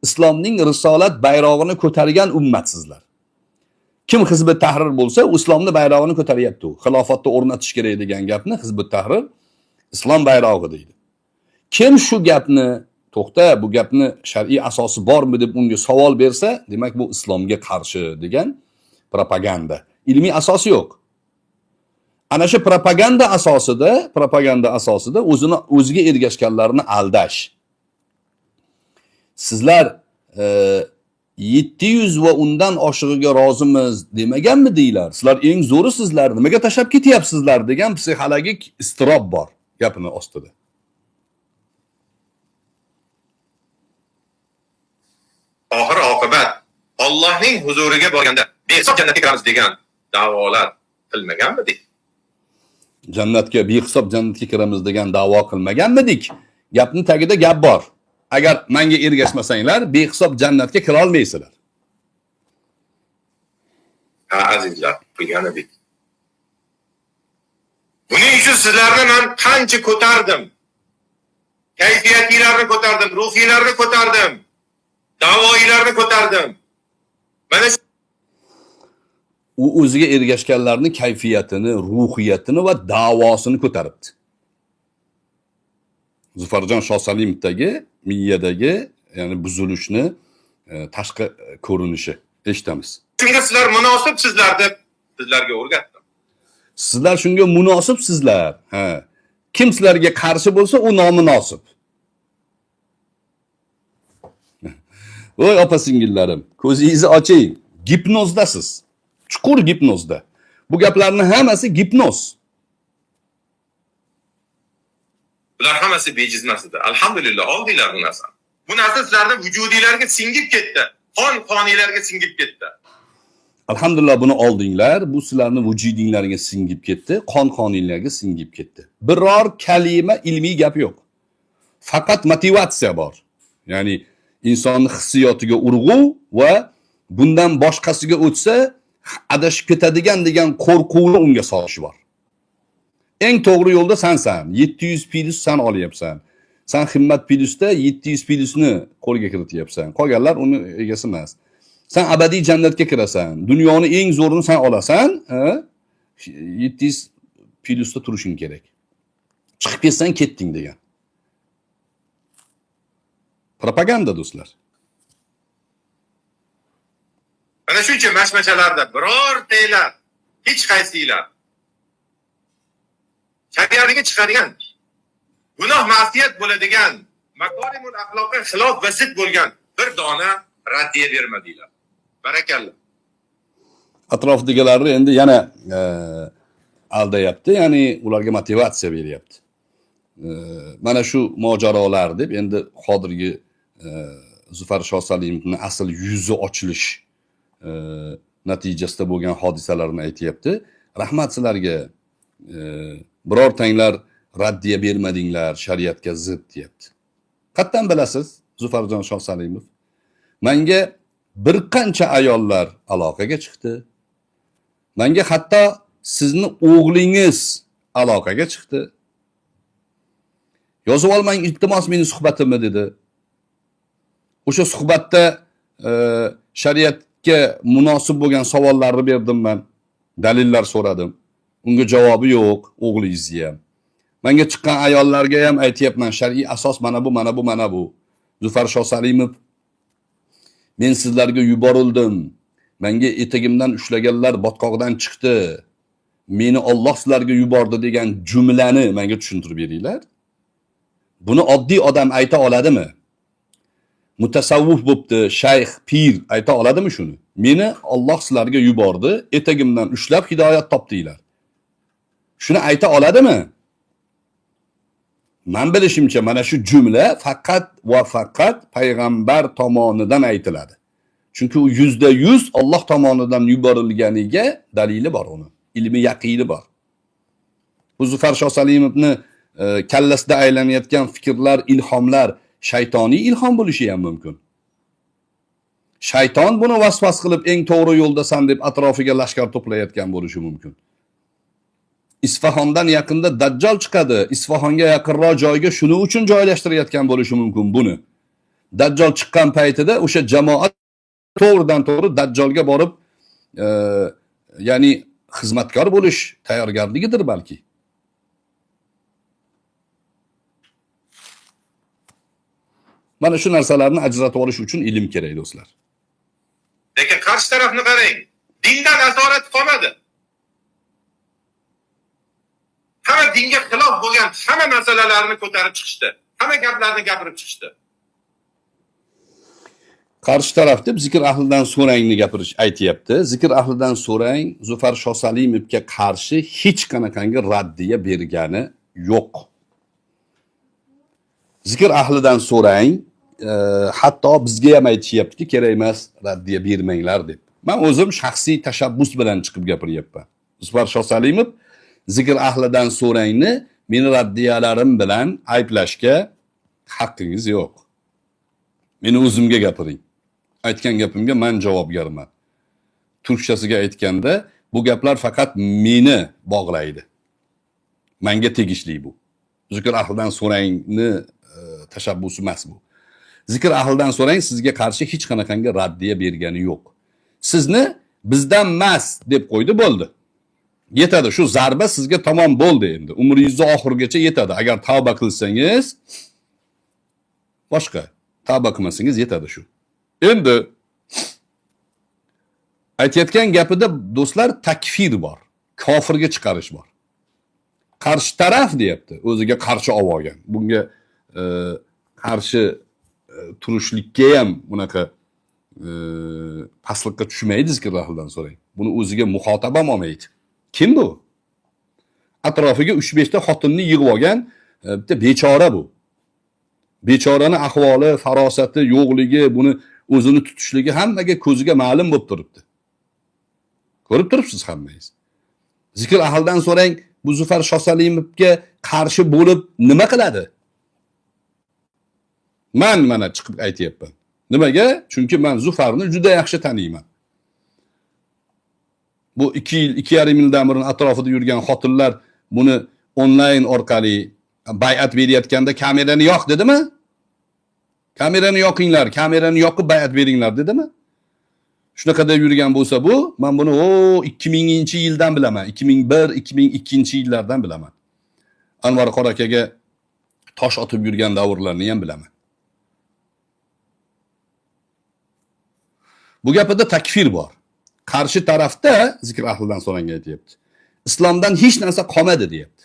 islomning risolat bayrog'ini ko'targan ummatsizlar. Kim Hizb Tahrir bo'lsa, islomning bayrog'ini ko'taryapti u. Xilofatni o'rnatish kerak degan gapni Hizb Tahrir islom bayrog'i deydi. Kim shu gapni To'xta, bu gapni shar'iy asosi bormi deb unga savol bersa, demak bu islomga qarshi degan propaganda. Ilmiy asosi yo'q. Ana shu propaganda asosida o'zini o'ziga ergashganlarni aldash. Sizlar 700 va undan oshig'iga rozimiz demaganmi deylar. Sizlar eng zo'ri sizlar, nimaga tashlab ketyapsizlar degan psixologik iztirob bor gapini ostida. Oxir oqibat Allohning huzuriga borganda behisob jannatga kiramiz degan da'volar qilmaganmidik? Jannatga behisob jannatga kiramiz degan da'vo qilmaganmidik? Gapning tagida gap bor. Agar menga ergashmasanglar, behisob jannatga kira olmaysizlar. Ha, azizlar, qilgan edik. Buning uchun sizlarni men qancha ko'tardim. Kayfiyatlarni ko'tardim, ruhiylarni ko'tardim, da'voilarni ko'tardim. Mana u o'ziga ergashganlarning kayfiyatini, ruhiyatini va da'vosini ko'taribdi. Zufarjon Shohsalimovdagi miyadagi, ya'ni buzilishni tashqi ko'rinishi eshitamiz. Shunga sizlar munosibsizlar deb sizlarga o'rgatdim. Sizlar shunga munosibsizlar. Ha. Kim sizlarga qarshi bo'lsa, u nomunosib. Voy opa singillarim, ko'zingizni oching. Gipnozdasiz. Chuqur gipnozda. Bu gaplarning hammasi gipnoz. Bular hammasi bejizmas edi. Alhamdulillah, oldinglar bu narsani. Bu narsa sizlarning vujudingizga singib ketdi. Qon-qoningizga singib ketdi. Alhamdulillah buni oldinglar. Bu sizlarning vujudingizga singib ketdi, qon-qoningizga singib ketdi. Biror kalima ilmiy gap yo'q. Faqat motivatsiya bor. Ya'ni insonning hissiyotiga urg'u va bundan boshqasiga o'tsa adashib ketadigan degan qo'rquvni unga solish bor. Eng to'g'ri yo'lda sansan, 700 plyus san olyapsan. San himmat plyusda 700 plyusni qo'lga kirityapsan. Qolganlar uni egasi emas. San abadiy jannatga kirasan. Dunyoni eng zo'rini san olasan, 700 plyusda turishing kerak. Chiqib ketsang ketding degan. Propaganda do'stlar. Mana shuncha mashmashalarda birortanglar, hech qaysinglar shariatga chiqadigan, gunoh ma'siyat bo'ladigan, makorimul axloqqa xilof va zid bo'lgan bir dona raddiya bermadinglar. Barakalla. Atrofdagilarni endi yana aldayapti, ya'ni ularga motivatsiya beryapti. Mana shu mojarolar deb endi hozirgi Zufar Shohsalimovning asl yuzi ochilish natijasida bo'lgan hodisalarni aytyapti. Rahmat sizlarga. Birortanglar raddiya bermadinglar, shariatga zid deyapti. Qatdan bilasiz Zufarjon Shohsalimov? Menga bir qancha ayollar aloqaga chiqdi. Menga hatto sizni o'g'lingiz aloqaga chiqdi. Yozib olmang iltimos meni suhbatimni dedi. O'sha suhbatda shariatga munosib bo'lgan savollarni berdim men. Dalillar so'radim. Unga javobi yo'q, o'g'lingizni ham. Menga chiqqan ayollarga ham aytyapman, shar'iy asos mana bu, mana bu, mana bu. Zufar Shohsalimov, men sizlarga yuborildim. Menga etagimdan ushlaganlar botqoqdan chiqdi. Meni Alloh sizlarga yubordi degan jumlani menga tushuntirib beringlar. Buni oddiy odam ayta oladimi? Mutasavvuf bo'pti, shayx, pir ayta oladimi shuni? Meni Alloh sizlarga yubordi, etagimdan ushlab hidoyat topdinglar. Shuni ayta oladimi? Men bilishimcha mana shu jumla faqat va faqat payg'ambar tomonidan aytiladi. Chunki u 100% Alloh tomonidan yuborilganiga dalili bor uni, ilmi yaqini bor. Bu Zufar Shohsalimovni kallasida aylanayotgan fikrlar, ilhomlar shaytoniy ilhom bo'lishi ham mumkin. Shayton buni vasvas qilib eng to'g'ri yo'ldasan deb atrofiga lashkar to'playotgan bo'lishi mumkin. Isfahondan yaqinda Dajjal chiqadi. Isfahonga yaqinroq joyga shuni uchun joylashtirayotgan bo'lishi mumkin buni. Dajjal chiqqan paytida o'sha jamoat to'g'ridan to'g'ri Dajjalga borib, ya'ni xizmatkor bo'lish tayyorgarligidir balki. Mana shu narsalarni ajratib olish uchun ilm kerak, do'stlar. Lekin qarshi tarafni qarang. Dindan asorat qolmadi. Hamma dinga xilof bo'lgan hamma masalalarni ko'tarib chiqishdi. Hamma gaplarni gapirib chiqishdi. Qarshi taraf deb zikr ahlidan so'rangni gapirish aytyapti. Zikr ahlidan so'rang Zufar Shosalimovga qarshi hech qanaqangi raddiya bergani yo'q. Zikr ahlidan so'rang, hatto bizga ham aytishyaptiki, kerak emas, raddiya bermanglar deb. Men o'zim shaxsiy tashabbus bilan chiqib gapiryapman. Zufar Shosalimov zikr ahlidan so'rangni meni raddiyalarim bilan ayblashga haqqingiz yo'q. Meni o'zimga gapiring. Aytgan gapimga men javobgarman. Turkchasiga aytganda bu gaplar faqat meni bog'laydi. Menga tegishli bu. Zikr ahlidan so'rangni tashabbusi emas bu. Zikr ahlidan so'rang sizga qarshi hech qanaqangi raddiya bergani yo'q. Sizni bizdan emas deb qo'ydi, bo'ldi. Yetadi, shu zarba sizga tamom bo'ldi endi. Umringizni oxirigacha yetadi. Agar tavba qilsangiz boshqa, tavba qilmasangiz yetadi shu. Endi aytayotgan gapida do'stlar takfir bor, kofirga chiqarish bor. Qarshi taraf deyapti, o'ziga qarshi olgan. Bunga qarshi turishlikka ham bunaqa pastlikqa tushmaydi zikr ahlidan so'rang. Buni o'ziga muxotab ham olmaydi. Kim bu? Atrofiga 3-5 ta xotinni yig'ib olgan bitta bechora bu. Bechorani ahvoli, farosati yo'qligi, buni o'zini tutishligi hammaga ko'ziga ma'lum bo'lib turibdi. Ko'rib turibsiz hammangiz. Zikr ahlidan so'rang, bu Zufar Shosalimovga qarshi bo'lib nima qiladi? Men mana chiqib aytyapman. Nimaga? Chunki men Zufarni juda yaxshi taniyman. Bu 2 yil, 2,5 yildan burun atrofida yurgan xotinlar buni onlayn orqali bay'at berayotganda kamerani yoq dedimi? Kamerani yoqinglar, kamerani yoqib bay'at beringlar dedimi? Shunaqa deb yurgan bo'lsa bu, men buni 2000-yildan bilaman, 2001, 2002-yillardan bilaman. Anvar Qora akaga tosh otib yurgan davrlarni ham bilaman. Bu gapida takfir bor. Qarshi tarafda zikr ahlidan so'ranga aytyapti. Islomdan hech narsa qolmadi deyapti.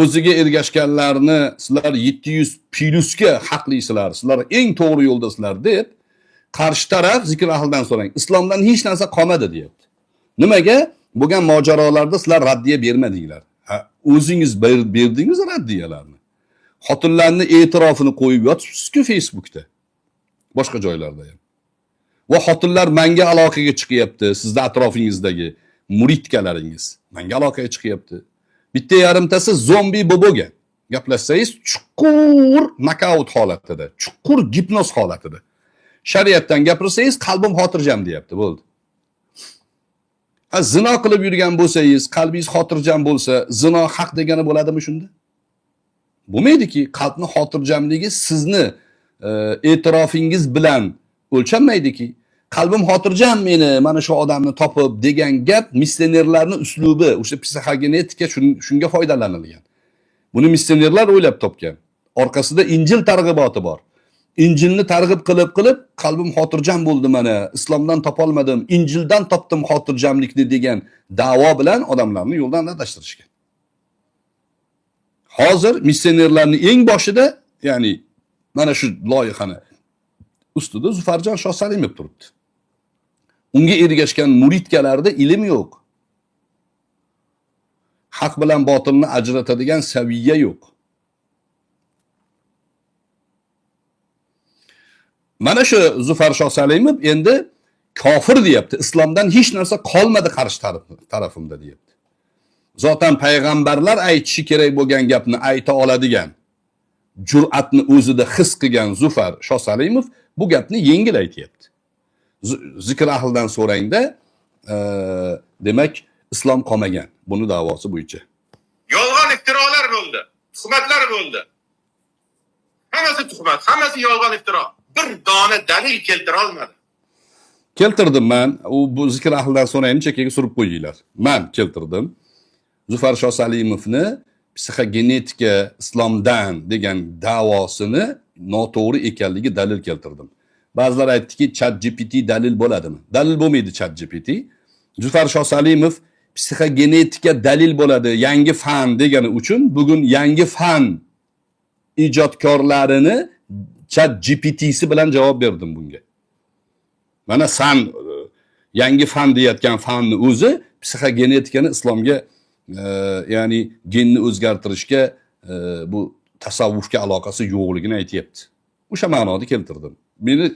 O'ziga ergashganlarni sizlar 700 plyusga haqlisizlar, sizlar eng to'g'ri yo'ldasizlar deb qarshi taraf zikr ahlidan so'rang. Islomdan hech narsa qolmadi deyapti. Nimaga? Bo'lgan mojarolarda sizlar raddiya bermadinglar. Ha, o'zingiz berdingiz raddiyalarni. Xotinlarning e'tirofini qo'yib yotibsiz-ku Facebookda. Boshqa joylarda ham. Va xotinlar menga aloqaga chiqyapti, sizni atrofingizdagi muridkalaringiz menga aloqaga chiqyapti. Bitta yarimtasi zombi bo'lgan. Gaplashsangiz chuqur nokaut holatida, chuqur gipnoz holatida. Shariatdan gapirsangiz qalbim xotirjam deyapti, bo'ldi. Ha, zino qilib yurgan bo'lsangiz, qalbingiz xotirjam bo'lsa, zino haq degani bo'ladimi shunda? Bo'lmaydiki, qalbning xotirjamligi sizni e'tirofingiz bilan o'lchanmaydiki. Qalbim xotirjam meni mana shu odamni topib degan gap missionerlarning uslubi, o'sha psixogenetika shunga foydalanilgan. Buni missionerlar o'ylab topgan. Orqasida Injil targ'iboti bor. Injilni targ'ib qilib qalbim xotirjam bo'ldi mana, islomdan topolmadim, Injildan topdim xotirjamlikni degan da'vo bilan odamlarni yo'ldan adashtirishgan. Hozir missionerlarning eng boshida, ya'ni mana shu loyihani ustida Zufarjon Shohsalimov turibdi. Unga ergashgan muridkalarda ilm yo'q. Haq bilan botilni ajratadigan saviya yo'q. Mana shu Zufar Shohsalimov endi kofir deyapti. Islomdan hech narsa qolmadi qarshi tarafimda deyapti. Zotan payg'ambarlar aytishi kerak bo'lgan gapni ayta oladigan jur'atni o'zida his qilgan Zufar Shohsalimov bu gapni yengil aytyapti. Zikr ahlidan so'rangda, demak islom qolmagan buni da'vosi bo'yicha. Yolg'on iftirolar bo'ldi, tuhmatlar bo'ldi. Hammasi tuhmat, hammasi yolg'on iftiro. Bir dona dalil keltira olmadi. Keltirdim men, u bu zikr ahlidan so'rangni chekkaga surib qo'yinglar. Men keltirdim. Zufar Shohsalimovni Psixogenetika islomdan degan da'vosini noto'g'ri ekanligi dalil keltirdim. Ba'zilar aytdiki, ChatGPT dalil bo'ladimi? Dalil bo'lmaydi ChatGPT. Zufar Shohsalimov psixogenetika dalil bo'ladi, yangi fan degani uchun bugun yangi fan ijodkorlarini ChatGPT'si bilan javob berdim bunga. Mana san yangi fan deyotgan fanni o'zi psixogenetikani islomga, ya'ni genni o'zgartirishga, bu tasavvufga aloqasi yo'qligini aytyapti. O'sha ma'noda keltirdim. Meni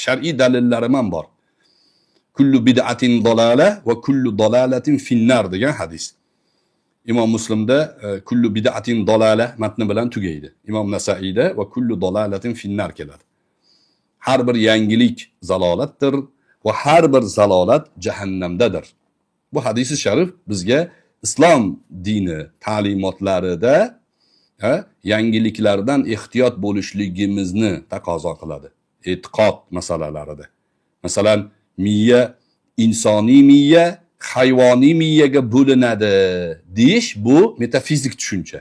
shar'iy dalillarim ham bor. Kullu bid'atin dalala va kullu dalalatin finnar degan hadis. Imom Muslimda kullu bid'atin dalala matni bilan tugaydi. Imom Nasaiyda va kullu dalalatin finnar keladi. Har bir yangilik zalolatdir va har bir zalolat jahannamdadir. Bu hadisi sharif bizga islom dini ta'limotlarida yangiliklardan ehtiyot bo'lishligimizni taqozo qiladi. E'tiqod masalalarida. Masalan, miya insoniy miya, hayvoniy miyaga bo'linadi deyish bu metafizik tushuncha.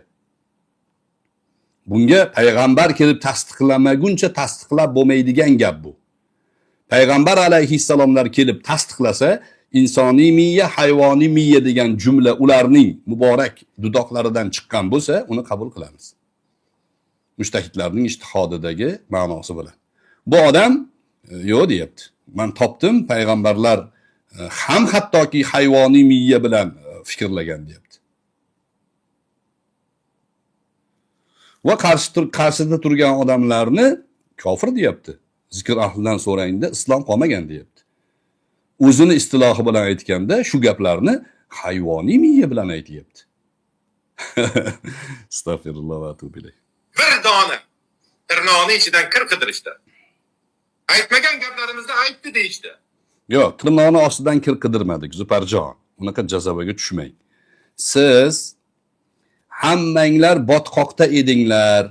Bunga payg'ambar kelib tasdiqlamaguncha tasdiqlab bo'lmaydigan gap bu. Payg'ambar alayhissalomlar kelib tasdiqlasa, insoniy miya, hayvoniy miya degan jumla ularning muborak dudoqlaridan chiqqan bo'lsa, uni qabul qilamiz. Mujtahidlarning ijtihodidagi ma'nosi bilan. Bu odam yo'q deyapti. Men topdim, payg'ambarlar ham hattoki hayvoniy miya bilan fikrlagan deyapti. Va qarshida turgan odamlarni kofir deyapti. Zikr ahlidan so'rangda islom qolmagan deyapti. O'zini istilohi bilan aytganda shu gaplarni hayvoniy miya bilan aytyapti. Astagfirulloh va atubu ilayh. Bir dona tirnoqni ichidan kir qidirishdi. Aytmagan gaplarimizni aytdi deyishdi. Yo'q, tirnoqni ostidan kir qidirmadik, Zuparjon. Unaqa jazoga tushmang. Siz hammanglar botqoqda edinglar.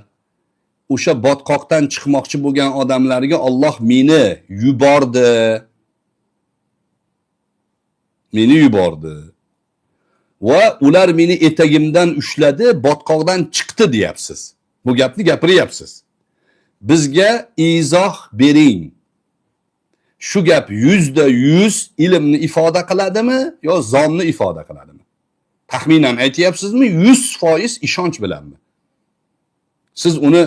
O'sha botqoqdan chiqmoqchi bo'lgan odamlarga Alloh meni yubordi. Meni yubordi. Va ular meni etagimdan ushladi, botqoqdan chiqdi deyapsiz. Bu gapni gapiryapsiz. Bizga izoh bering. Shu gap 100% ilmni ifoda qiladimi yo zonni ifoda qiladimi? Taxminan aytyapsizmi, 100% ishonch bilanmi? Siz uni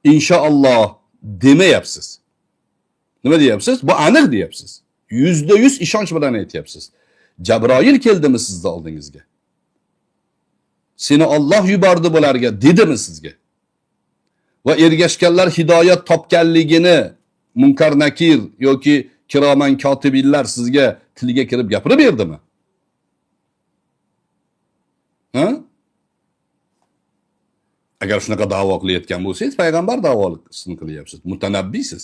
inshaalloh demayapsiz. Nima deyapsiz? Bu aniq deyapsiz. 100% ishonch bilan aytyapsiz. Jabroil keldimi sizni oldingizga? Seni Alloh yubordi bularga dedimi sizga? Va ergashganlar hidoyat topganligini Munkar Nakir yoki Kiroman kotibinlar sizga tiliga kirib gapirib berdimi? Ha? Agar shunaqa da'vo qilayotgan bo'lsangiz, payg'ambar da'vosini qilyapsiz, mutanabbiysiz.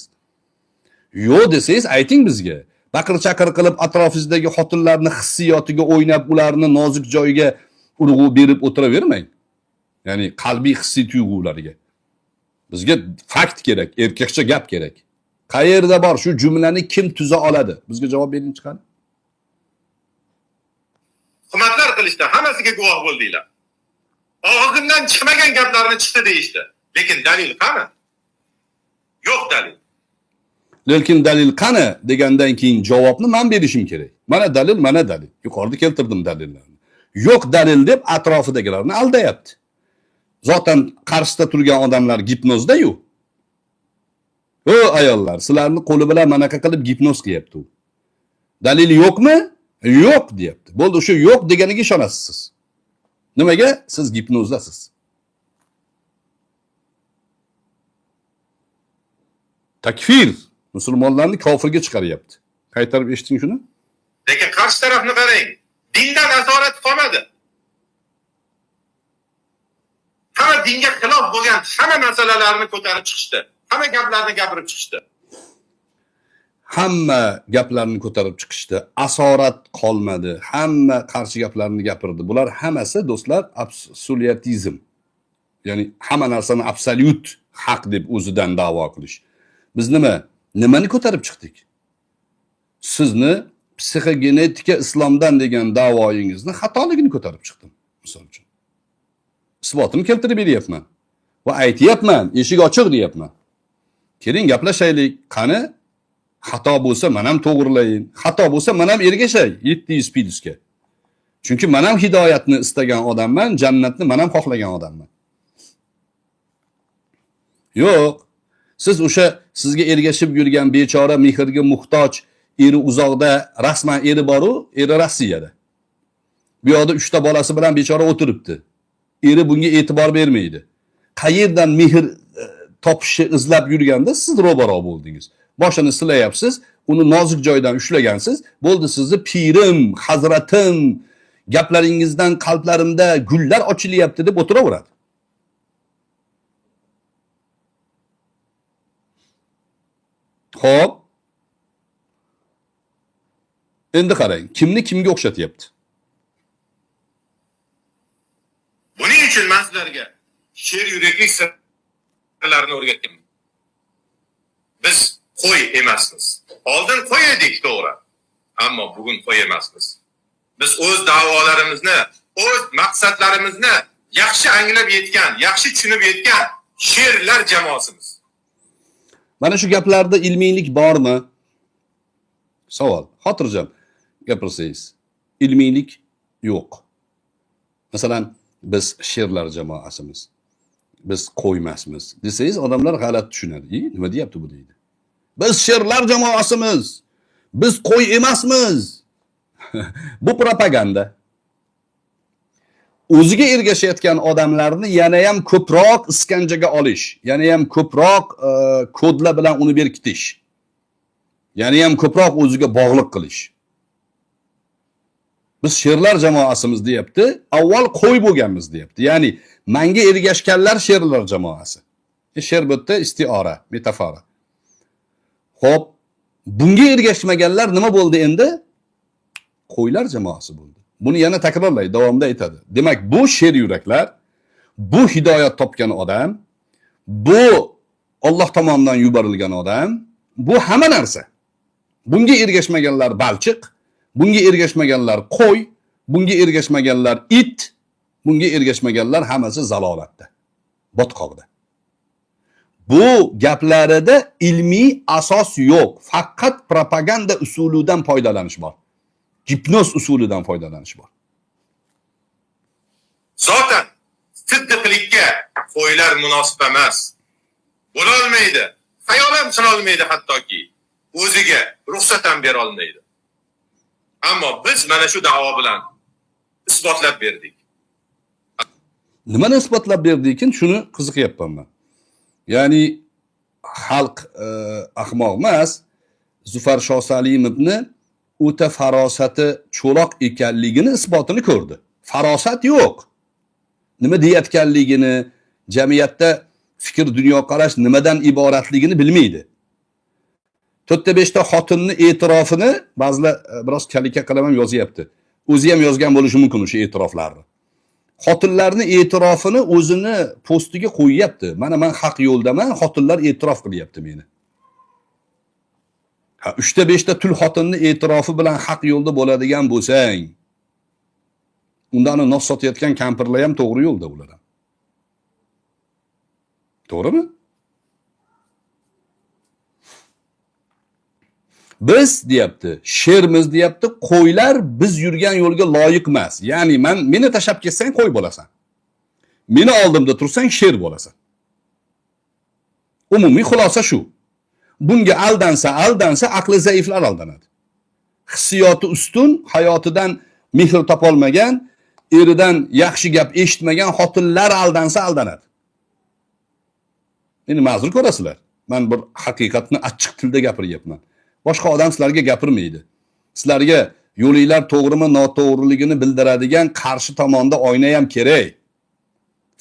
Yo'q desangiz ayting bizga. Baqir chaqir qilib atrofingizdagi xotinlarni hissiyotiga o'ynab, ularni nozik joyiga urg'u berib o'tiravermang. Ya'ni qalbiy hissiy tuyg'ularga. Bizga fakt kerak, erkakcha gap kerak. Qayerda bor shu jumlani kim tuza oladi? Bizga javob bering chiqadi. Hukumatlar qilishdi, hammasiga guvoh bo'ldinglar. Og'zimdan chiqmagan gaplarni chiqdi deyishdi. Lekin dalil qani? Yo'q dalil. Lekin dalil qani degandan keyin javobni men berishim kerak. Mana dalil, mana dalil. Yuqorida keltirdim dalillarni. Yo'q dalil deb atrofidagilarni aldayapti. Zotan qarshisida turgan odamlar gipnozda-yu. O ayollar, sizlarni qo'li bilan manaqa qilib gipnoz qilyapti u. Dalil yo'qmi? Yo'q deyapti. Bo'ldi, o'sha yo'q deganiga ishonasiz siz. Nimaga? Siz gipnozdasiz. Takfir musulmonlarni kofirga chiqaryapti. Qaytarib eshiting shuni. Lekin qarshi tarafni qarang. Dindan asorat qolmadi. Hamma dinga xilof bo'lgan hamma masalalarni ko'tarib chiqishdi. Hamma gaplarni gapirib chiqishdi. Hamma gaplarni ko'tarib chiqishdi. Asorat qolmadi. Hamma qarshi gaplarni gapirdi. Bular hammasi do'stlar absolyutizm. Ya'ni hamma narsani absolyut haq deb o'zidan da'vo qilish. Biz nimani ko'tarib chiqdik? Sizni psixogenetika islomdan degan da'voyingizni xatoligini ko'tarib chiqdim, misol uchun. Isbotini keltirib beryapman. Va aytyapman, eshik ochiq deyapman. Keling gaplashaylik. Qani xato bo'lsa men ham to'g'rilayin. Xato bo'lsa men ham ergashay 700 plusga. Chunki men ham hidoyatni istagan odamman, jannatni men ham xohlagan odamman. Yo'q. Siz o'sha sizga ergashib yurgan bechora mehrga muhtoj, eri uzoqda, rasman eri bor-u, eri Rossiyada. Bu yoqda 3 ta bolasi bilan bechora o'tiribdi. Eri bunga e'tibor bermaydi. Qayerdan mehr topishni izlab yurganda siz ro'baro bo'ldingiz. Boshini silayapsiz, uni nozik joydan ushlagansiz. Bo'ldi, sizni pirim, hazratim, gaplaringizdan qalblarimda gullar ochilyapti deb o'tiraveradi. Xo'p. Endi qarang, kimni kimga o'xshatyapti? Buning uchun men sizlarga sher yuraklik sirlarini o'rgatdim. Biz qo'y emasmiz. Oldin qo'y edik, to'g'ri. Ammo bugun qo'y emasmiz. Biz o'z da'volarimizni, o'z maqsadlarimizni yaxshi anglab yetgan, yaxshi tushunib yetgan sherlar jamoasimiz. Mana shu gaplarda ilmiylik bormi? Savol. Xotirjam gapirsangiz, ilmiylik yo'q. Masalan, biz sherlar jamoasimiz. Biz qo'ymasmiz desangiz, odamlar g'alati tushunadi. Nima deyapti bu deydi. Biz sherlar jamoasimiz. Biz qo'y emasmiz. Bu propaganda. O'ziga ergashayotgan odamlarni yana ham ko'proq iskanjaga olish, yana ham ko'proq kodlar bilan uni berkitish, yana ham ko'proq o'ziga bog'liq qilish. Biz sherlar jamoasimiz deyapti, avval qo'y bo'lganmiz deyapti. Ya'ni menga ergashganlar sherlar jamoasi. Sher bu yerda istiora, metafora. Xo'p, bunga ergashmaganlar nima bo'ldi endi? Qo'ylar jamoasi bo'ldi. Buni yana takrorlaydi, davomida aytadi. Demak, bu sher yuraklar, bu hidoyat topgan odam, bu Alloh tomonidan yuborilgan odam, bu hamma narsa. Bunga ergashmaganlar balchiq, bunga ergashmaganlar qo'y, bunga ergashmaganlar it, bunga ergashmaganlar hammasi zalolatda, botqoqda. Bu gaplarida ilmiy asos yo'q, faqat propaganda usulidan foydalanish bor. Gipnoz usulidan foydalanish bor. Zotan siddiqlikka qo'ylar munosib emas. Bo'la olmaydi. Xayol ham qila olmaydi hattoki. O'ziga ruxsat ham bera olmaydi. Ammo biz mana shu da'vo bilan isbotlab berdik. Nimani isbotlab berdi ekan, shuni qiziqyapman men. Ya'ni xalq ahmoq emas. Zufar Shosalimovni o'ta farosati cho'loq ekanligini isbotini ko'rdi. Farosat yo'q. Nima deyayotganligini, jamiyatda fikr, dunyoqarash nimadan iboratligini bilmaydi. 4-5 ta xotinni e'tirofini ba'zilar biroz kalika qilib ham yozyapti. O'zi ham yozgan bo'lishi mumkin o'sha e'tiroflarni. Xotinlarni e'tirofini o'zini postiga qo'yyapti. Mana men haq yo'ldaman, xotinlar e'tirof qilyapti meni. Ha, 3-5 ta tul xotinni e'tirofi bilan haq yo'lda bo'ladigan bo'lsang, unda ana nos sotayotgan kampirlar ham to'g'ri yo'lda ular ham. To'g'rimi? Biz deyapti, shermiz deyapti, qo'ylar biz yurgan yo'lga loyiq emas. Ya'ni meni tashlab ketsang qo'y bo'lasan. Meni oldimda tursang sher bo'lasan. Umumiy xulosa shu. Bunga aldansa, aldansa aqli zaiflar aldanadi. Hissiyoti ustun, hayotidan mehr topolmagan, eridan yaxshi gap eshitmagan xotinlar aldansa aldanadi. Meni ma'zur ko'rasizlar. Men bir haqiqatni achchiq tilda gapiryapman. Boshqa odam sizlarga gapirmaydi. Sizlarga yo'linglar to'g'rimi, noto'g'riligini bildiradigan qarshi tomonda oyna ham kerak.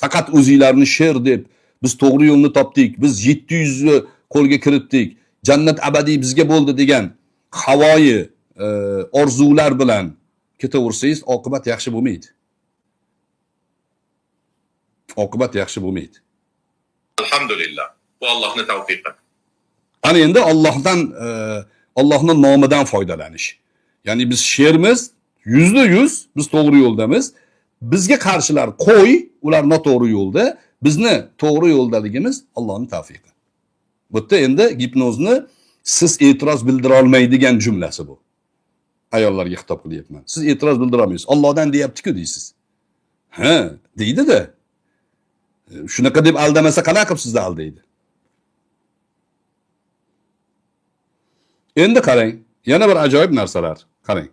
Faqat o'zinglarni sher deb biz to'g'ri yo'lni topdik, biz 700 ni qo'lga kiritdik, jannat abadiy bizga bo'ldi degan havoyi orzular bilan ketaversangiz oqibat yaxshi bo'lmaydi. Oqibat yaxshi bo'lmaydi. Alhamdulillah. Bu Allohning tavfiqi. Ana endi Allohdan, Allohning nomidan foydalanish. Ya'ni biz shermiz, 100% biz to'g'ri yo'ldamiz. Bizga qarshilar qo'y, ular noto'g'ri yo'lda, bizni to'g'ri yo'ldaligimiz Allohning tavfiqi. Bu yerda endi gipnozni siz e'tiroz bildira olmaydigan jumlasi bu. Ayollarga xitob qilyapman. Siz e'tiroz bildira olmaysiz. Allohdan deyapti-ku deysiz. Ha, deydi-da. Shunaqa deb aldamasa qanaqa qilib sizni aldaydi? Endi qarang, yana bir ajoyib narsalar. Qarang.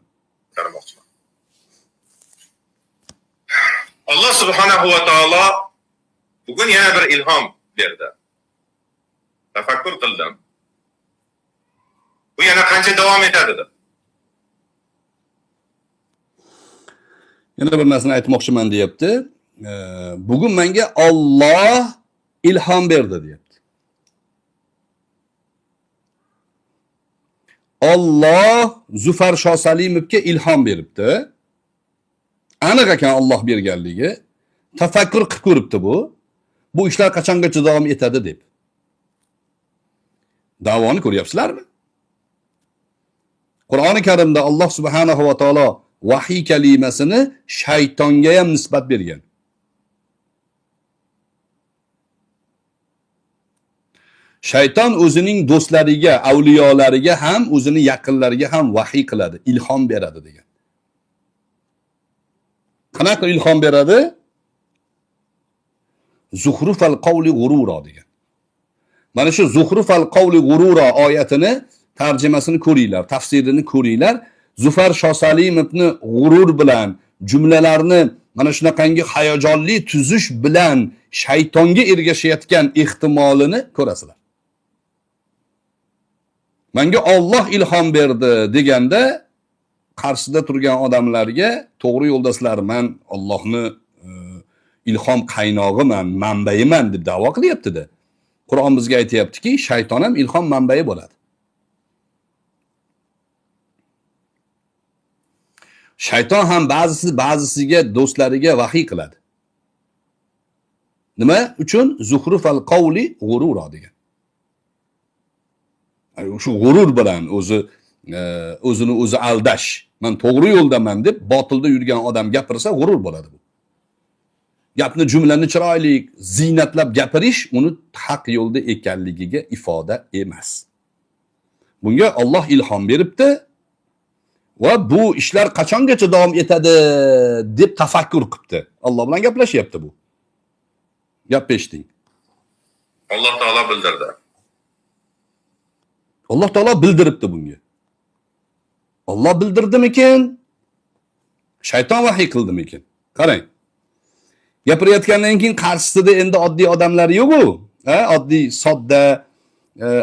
Qaramoqchiman. Alloh subhanahu va taolo bugun yana bir ilhom berdi. Tafakkur qildim. Bu yana qancha davom etadi deb. Yana bir narsani aytmoqchiman deyapti. Bugun menga Alloh ilhom berdi deyapti. Alloh Zufar Shosalimovga ilhom beribdi. Aniq ekan Alloh berganligi. Tafakkur qilib ko'ribdi bu. Bu ishlar qachongacha davom etadi deb. Da'voni ko'ryapsizlarmi? Qur'oni Karimda Alloh subhanahu va taolo vahiy kalimasini shaytonga ham nisbat bergan. Shayton o'zining do'stlariga, avliyolariga ham, o'zining yaqinlariga ham vahiy qiladi, ilhom beradi degan. Qanaqa ilhom beradi? Zuhrufal qawli g'urura degan. Mana shu Zuhrufal qawli g'urura oyatini tarjimasini ko'ringlar, tafsirini ko'ringlar. Zufar Shosalimovni g'urur bilan, jumlalarni mana shunaqangi hayajonli tuzish bilan shaytonga ergashayotgan ehtimolini ko'rasizlar. Menga Alloh ilhom berdi deganda qarshisida turgan odamlarga to'g'ri yo'ldasizlar, men Allohni ilhom qaynog'iman, manbayiman deb da'vo qilyapti-da. Qur'on bizga aytayaptiki, shayton ham ilhom manbai bo'ladi. Shayton ham ba'zisiga, do'stlariga vahiy qiladi. Nima uchun? Zuhrufal qawli g'urura degan. Shu g'urur bilan o'zi o'zini o'zi aldash, men to'g'ri yo'ldaman deb botilda yurgan odam gapirsa g'urur bo'ladi bu. Gapni, jumlani chiroyli ziynatlab gapirish uni haq yo'lda ekanligiga ifoda emas. Bunga Alloh ilhom beribdi va bu ishlar qachongacha davom etadi deb tafakkur qilibdi. Alloh bilan gaplashyapti bu. Gap eshiting. Alloh taolo bildirdi. Alloh taolo bildiribdi bunga. Alloh bildirdimikin? Shayton vahiy qildimikin? Qarang. Gapirayotgandan keyin qarshisida endi oddiy odamlar yo'q-u. Ha, oddiy, sodda,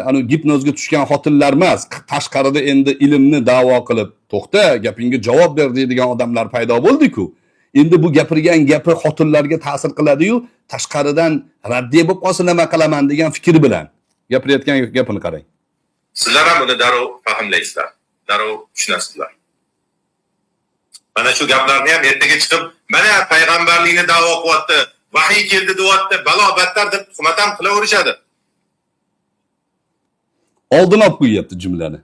anu gipnozga tushgan xotinlar emas. Tashqarida endi ilmni da'vo qilib, to'xta, gapingga javob ber deydigan odamlar paydo bo'ldi-ku. Endi bu gapirgan gapi xotinlarga ta'sir qiladi-yu, tashqaridan raddiya bo'lib qolsa nima qilaman degan fikr bilan gapirayotgan gapini qarang. Sizlar ham buni darrov fahmlaysizlar, darrov tushunasizlar. Mana shu gaplarni ham ertaga chiqib, mana payg'ambarlikni da'vo qilyapti, vahiy keldi deyapti, balo battar deb tuhmat ham qilaverishadi. Oldin olib qo'yyapti jumlani.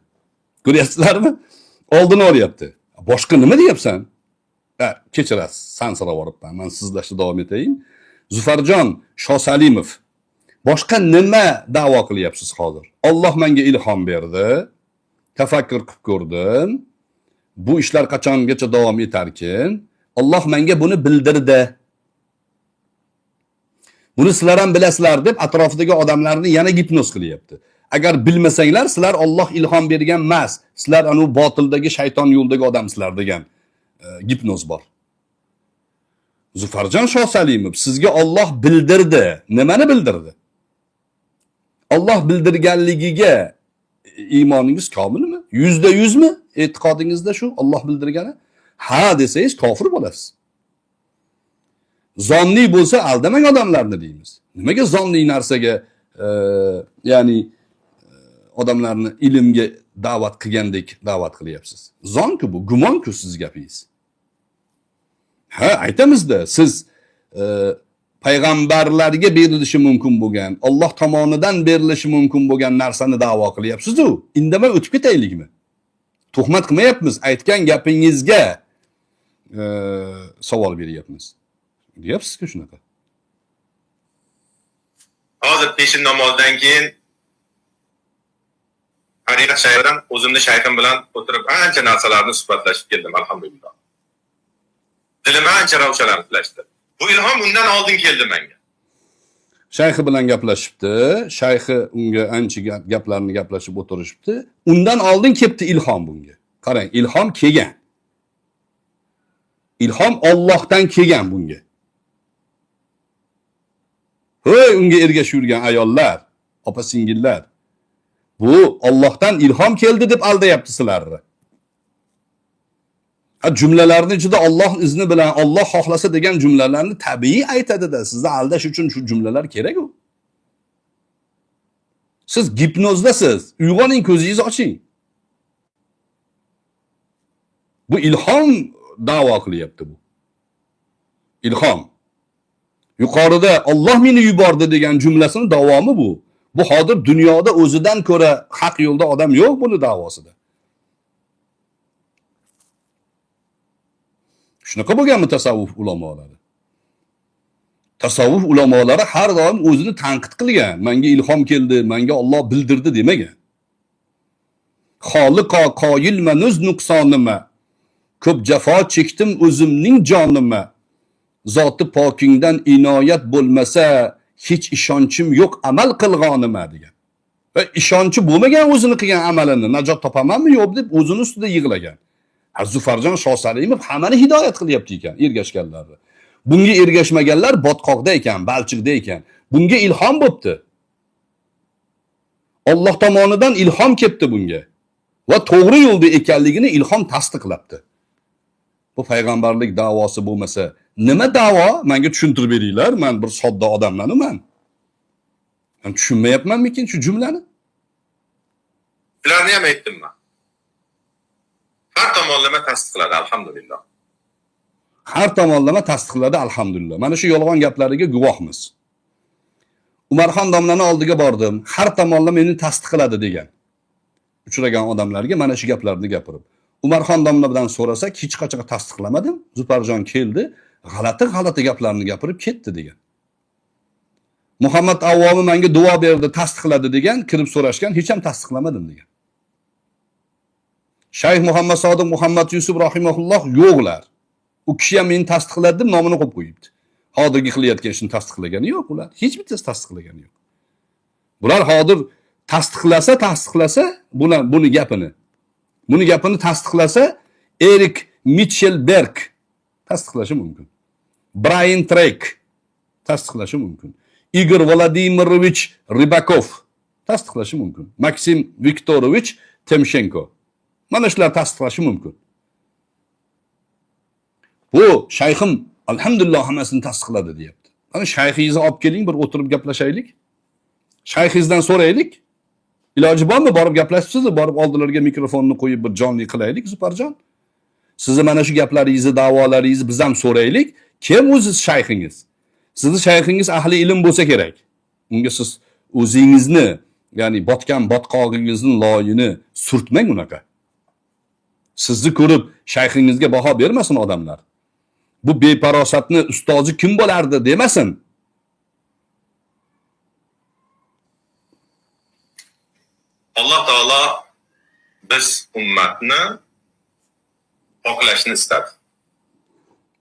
Ko'ryapsizlarmi? Oldin olyapti. Boshqa nima deyapsan? Ha, kechirasiz, sansirab yuboribman. Men sizlashda davom etayin. Zufarjon Shosalimov, boshqa nima da'vo qilyapsiz hozir? Alloh menga ilhom berdi. Tafakkur qilib ko'rdim. Bu ishlar qachongacha davom etarkin? Alloh menga buni bildirdi. Buni sizlar ham bilasizlar deb atrofidagi odamlarni yana gipnoz qilyapti. Agar bilmasanglar, sizlar Alloh ilhom bergan emas, sizlar anu botildagi shayton yo'ldagi odamsizlar degan gipnoz bor. Zufarjon Shosalimov, sizga Alloh bildirdi. Nimani bildirdi? Alloh bildirganligiga iymoningiz komilmi? 100%mi e'tiqodingizda shu Alloh bildirgani? Ha desangiz kofir bo'lasiz. Zonli bo'lsa aldamang odamlarni deymiz. Nimaga zonli narsaga ya'ni odamlarni ilmga da'vat qilgandek da'vat qilyapsiz? Zonku bu, gumonku siz gapingiz. Ha, aytamizda, siz payg'ambarlarga berilishi mumkin bo'lgan, Alloh tomonidan berilishi mumkin bo'lgan narsani da'vo qilyapsiz-u. Indamay o'tib ketaylikmi? Tuhmat qilmayapmiz, aytgan gapingizga savol beryapmiz. Deyapsiz-ku shunaqa. Hozir peshin namozidan keyin Tariqat shayxidan o'zimni shayxim bilan o'tirib ancha narsalarni suhbatlashib keldim, alhamdulillah. Dilim ancha ravshanlashdi. Bu ilhom undan oldin keldi menga. Shayxi bilan gaplashibdi, shayxi unga ancha gaplarni gaplashib o'tirishibdi. Undan oldin kelibdi ilhom bunga. Qarang, ilhom kelgan. Ilhom Allohdan kelgan bunga. Hey, unga ergashib yurgan ayollar, opa singillar. Bu Allohdan ilhom keldi deb aldayapti sizlarni. Ha, jumlalarning ichida Alloh izni bilan, Alloh xohlasa degan jumlalarni tabiiy aytadi-da. Sizni aldash uchun shu jumlalar kerak-ku. Siz gipnozdasiz. Uyg'oning, ko'zingizni oching. Bu ilhom da'vo qilyapti bu. Ilhom. Yuqorida Alloh meni yubordi degan jumlasini davomi bu. Bu hozir dunyoda o'zidan ko'ra haq yo'lda odam yo'q buni da'vosida. Shunaqa bo'lganmi tasavvuf ulamolari? Tasavvuf ulamolari har doim o'zini tanqid qilgan. Menga ilhom keldi, menga Alloh bildirdi demagan. Xoliqo qoyilman o'z nuqsonima. Ko'p jafo chekdim o'zimning jonima. Zoti pokingdan inoyat bo'lmasa hech ishonchim yo'q amal qilg'onima degan. Va ishonchi bo'lmagan o'zini qilgan amalini najot topamanmi yo'q deb o'zini ustida yig'lagan. Zufarjon Shohsalimov hammani hidoyat qilyapti ekan ergashganlarni. Bunga ergashmaganlar botqoqda ekan, balchiqda ekan. Bunga ilhom bo'pti. Alloh tomonidan ilhom kelibdi bunga. Va to'g'ri yo'lda ekanligini ilhom tasdiqlabdi. Bu payg'ambarlik da'vosi bo'lmasa, nima da'vo? Menga tushuntirib beringlar, men bir sodda odamman-u men. Men tushunmayapmanmikin shu jumlani? Ularni ham aytdim men. Har tomonlama tasdiqladi, alhamdulillah. Har tomonlama tasdiqladi, alhamdulillah. Mana shu yolg'on gaplariga guvohmiz. Umarxon domlani oldiga bordim, har tomonlama meni tasdiqladi degan. Uchragan odamlarga mana shu gaplarni gapirib. Umarxon domla bilan so'rasak, hech qachon tasdiqlamadim. Zufarjon keldi, g'alati-g'alati gaplarni gapirib ketdi degan. Muhammad Avvomi menga duo berdi, tasdiqladi degan, kirib so'rashgan, hech ham tasdiqlamadim degan. Shayx Muhammad Sodiq Muhammad Yusuf rahimahulloh yo'qlar. U kishi ham meni tasdiqladi deb nomini qo'yib qo'yibdi. Hozirgi qilayotgan ishini tasdiqlagani yo'q ular. Hech bittasi tasdiqlagani yo'q. Bular hozir tasdiqlasa, bular buni gapini. Buni gapini tasdiqlasa Erik Mitchelberg tasdiqlashi mumkin. Brian Trek tasdiqlashi mumkin. Igor Vladimirovich Rybakov tasdiqlashi mumkin. Maksim Viktorovich Temshenko. Mana shular tasdiqlashi mumkin. Bu shayxim alhamdulillah hammasini tasdiqladi deyapti. Mana shayxingizni olib keling, bir o'tirib gaplashaylik. Shayxingizdan so'raylik. Iloji bormi borib gaplashibsiz, borib oldilariga mikrofonni qo'yib bir jonli qilaylik Zufarjon. Sizni mana shu gaplaringizni, da'volaringizni biz ham so'raylik. Kim o'zi shayxingiz? Sizni shayxingiz ahli ilm bo'lsa kerak. Unga siz o'zingizni, ya'ni botgan botqog'ingizni loyini surtmang unaqa. Sizni ko'rib shayxingizga baho bermasin odamlar. Bu befarosatni ustozi kim bo'lardi demasin. Alloh taolo biz ummatni poklashni istadi.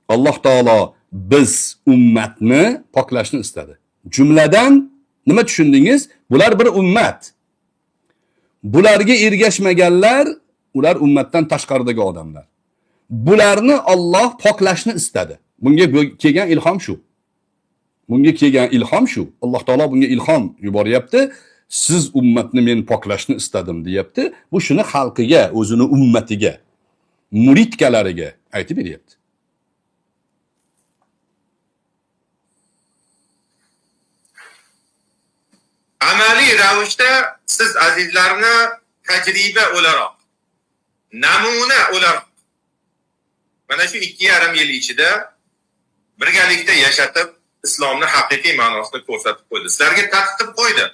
Alloh taolo biz ummatni poklashni istadi. Jumladan nima tushundingiz? Bular bir ummat. Bularga ergashmaganlar, ular ummatdan tashqaridagi odamlar. Bularni Alloh poklashni istadi. Bunga kelgan ilhom shu. Bunga kelgan ilhom shu. Alloh taolo bunga ilhom yuboryapti. Siz ummatni men poklashni istadim deyapti. Bu shuni xalqiga, o'zini ummatiga, muridkalariga aytib beryapti. Amaliy ravishda siz azizlarni tajriba o'laroq, namuna o'laroq mana shu 2,5 yil ichida birgalikda yashatib, islomni haqiqiy ma'nosini ko'rsatib qo'ydi. Sizlarga tatib qo'ydi.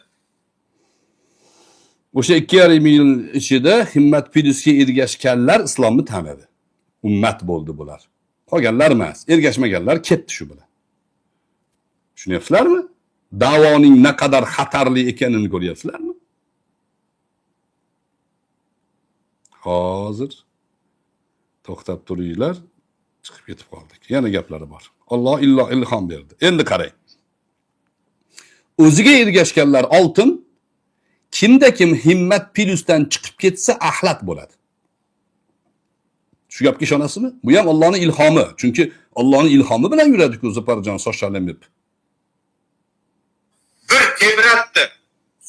O'sha 2,5 yil ichida Himmat Plyusga ergashganlar islomni tanidi. Ummat bo'ldi bular. Qolganlar emas, ergashmaganlar ketdi shu bilan. Tushunyapsizlarmi? Da'voning naqadar xatarli ekanini ko'ryapsizlarmi? Hozir to'xtab turinglar, chiqib ketib qoldik. Yana gaplari bor. Alloh illo ilhom berdi. Endi qarang. O'ziga ergashganlar oltin, kimda kim himmat plyusdan chiqib ketsa axlat bo'ladi. Shu gapga ishonasizmi? Bu ham Allohning ilhomi. Chunki Allohning ilhomi bilan yuradi-ku Zuparjon Soshalimib. Bir tebratdi,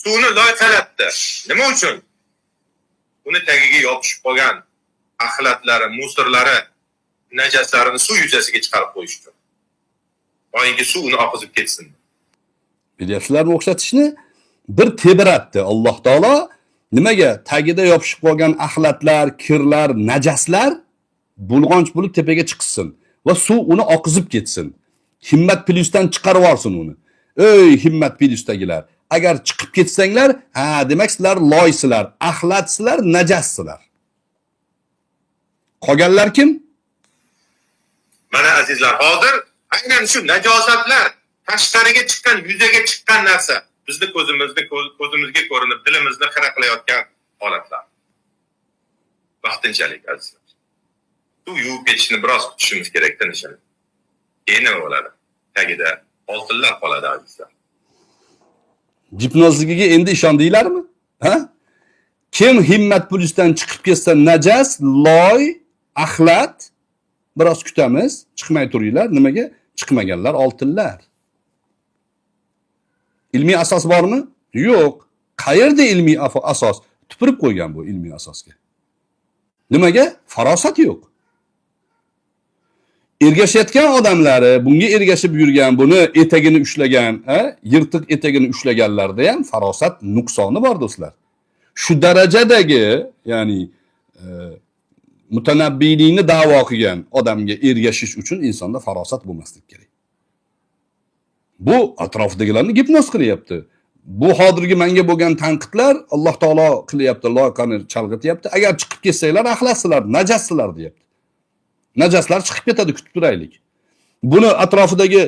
suvni loyqalatdi. Nima uchun? Uni tagiga yopishib qolgan axlatlari, musorlari, najaslarini suv yuzasiga chiqarib qo'yish uchun. Toinki suv uni oqizib ketsin. Bilyapsizlarmi o'xshatishni? Bir tebratdi Alloh taolo. Nimaga? Tagida yopishib qolgan axlatlar, kirlar, najaslar bulg'onch bo'lib tepaga chiqsin va suv uni oqizib ketsin. Himmat plyusdan chiqarib yuborsin uni. Ey himmat plyusdagilar, agar chiqib ketsanglar, ha, demak sizlar loysizlar, axlatsizlar, najassizlar. Qolganlar kim? Mana azizlar, hozir aynan shu najosatlar tashqariga chiqqan, yuzaga chiqqan narsa bizni ko'zimizga ko'rinib, dilimizni xira qilayotgan holatlar. Vaqtinchalik azizlar. Suv yuvib ketishini biroz kutishimiz kerak, tinishini. Keyin nima bo'ladi? Tagida oltinlar qoladi azizlar. Gipnozligiga endi ishondinglarmi? Ha? Kim himmat plyusdan chiqib ketsa najas, loy, axlat, biroz kutamiz, chiqmay turinglar. Nimaga? Chiqmaganlar oltinlar. Ilmiy asos bormi? Yo'q. Qayerda ilmiy asos? Tupurib qo'ygan bu ilmiy asosga. Nimaga? Farosat yo'q. Ergashayotgan odamlari, bunga ergashib yurgan, buni etagini ushlagan, yirtiq etagini ushlaganlarda ham farosat nuqsoni bor do'stlar. Shu darajadagi, ya'ni mutanabbiylikni da'vo qilgan odamga ergashish uchun insonda farosat bo'lmasligi kerak. Bu atrofdagilarni gipnoz qilyapti. Bu hozirgi menga bo'lgan tanqidlar Alloh taolo qilyapti, loyqani chalg'ityapti. Agar chiqib ketsanglar axlatsizlar, najassizlar deyapti. Najaslar chiqib ketadi, kutib turaylik. Buni atrofidagi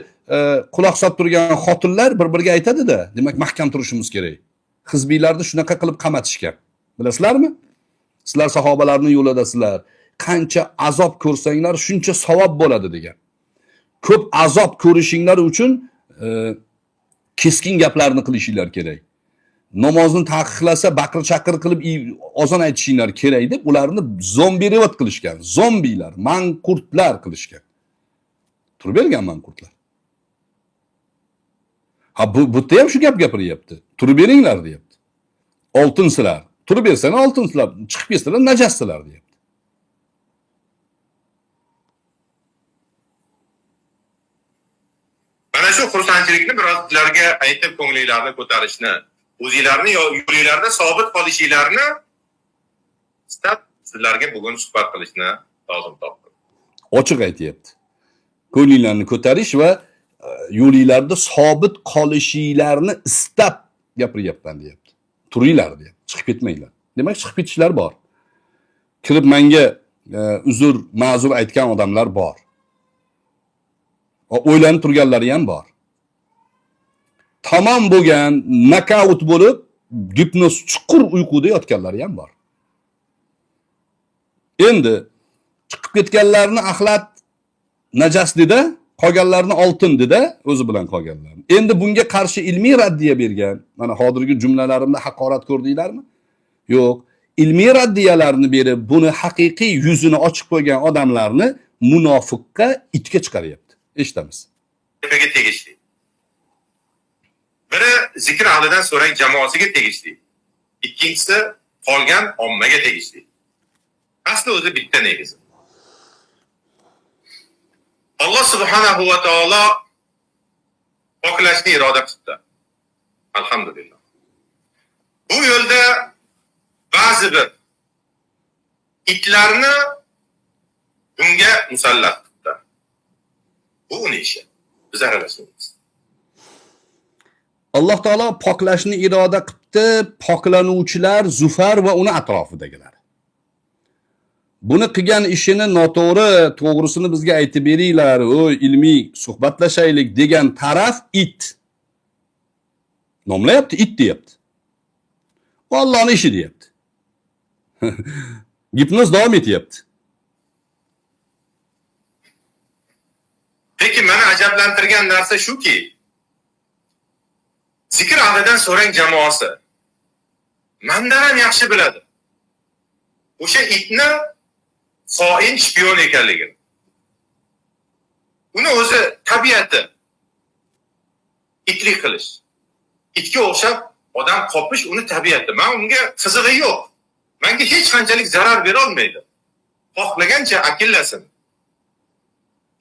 quloq solib turgan xotinlar bir-biriga aytadi-da, demak mahkam turishimiz kerak. Hizbiylarni shunaqa qilib qamatishgan. Bilasizlarmi? Sizlar sahobalarning yo'lidasizlar. Qancha azob ko'rsanglar, shuncha savob bo'ladi degan. Ko'p azob ko'rishinglar uchun keskin gaplarni qilishinglar kerak. Namozni taqiqlasa, baqir-chaqir qilib ozon aytishinglar kerak deb ularni zombirovat qilishgan. Zombilar, manqurtlar qilishgan. Turib bergan manqurtlar. Ha, bu yerda ham shu gap gapiryapti. Turib beringlar deyapti. Oltinsizlar. Turib bersanglar oltinsizlar, chiqib ketsalar najassizlar deyapti. Mana shu xursandchilikni biroz sizlarga aytib ko'nglinglarni ko'tarishni, o'zinglarni yo'linglarda sobit qolishinglarni istab sizlarga bugun suhbat qilishni lozim topdim. Ochiq aytyapti. Ko'nglinglarni ko'tarish va yo'linglarda sobit qolishinglarni istab gapiryapman deyapti. Turinglar deyapti, chiqib ketmanglar. Demak, chiqib ketishlar bor. Kirib menga uzr, ma'zur aytgan odamlar bor. O'ylanib turganlari ham bor. Tamom bo'lgan, nokaut bo'lib, gipnoz chuqur uyquda yotganlari ham bor. Endi chiqib ketganlarni axlat najas dedi, qolganlarni oltin dedi, o'zi bilan qolganlarni. Endi bunga qarshi ilmiy raddiya bergan, mana hozirgi jumlalarimda haqorat ko'rdinglarmi? Yo'q. Ilmiy raddiyalarni berib, buni haqiqiy yuzini ochiq qo'ygan odamlarni munofiqqa, itga chiqaryapti. Eshitamiz. Tepaga tegishli. Biri zikr ahlidan so'rang jamoasiga tegishli. Ikkinchisi qolgan ommaga tegishli. Asli o'zi bitta negizi. Alloh subhanahu va taolo poklashni iroda qildi. Alhamdulillah. Bu yo'lda ba'zi bir itlarni bunga musallat qildi. Bu uni ishi. Biz aralashmaymiz. Alloh taolo poklashni iroda qildi, poklanuvchilar Zufar va uni atrofidagilar. Buni qilgan ishini noto'g'ri, to'g'risini bizga aytib beringlar, oy ilmiy suhbatlashaylik degan taraf it. Nomlayapti, it deyapti. Bu Allohning ishi deyapti. Gipnoz davom etyapti. Lekin meni ajablantirgan narsa shuki, zikr ahlidan so'rang jamoasi mandan ham yaxshi biladi o'sha itni xoin shpion ekanligini. Uni o'zi tabiati itlik qilish. Itga o'xshab odam qopish uni tabiati. Men unga qizig'i yo'q. Menga hech qanchalik zarar bera olmaydi. Xohlagancha akillasin.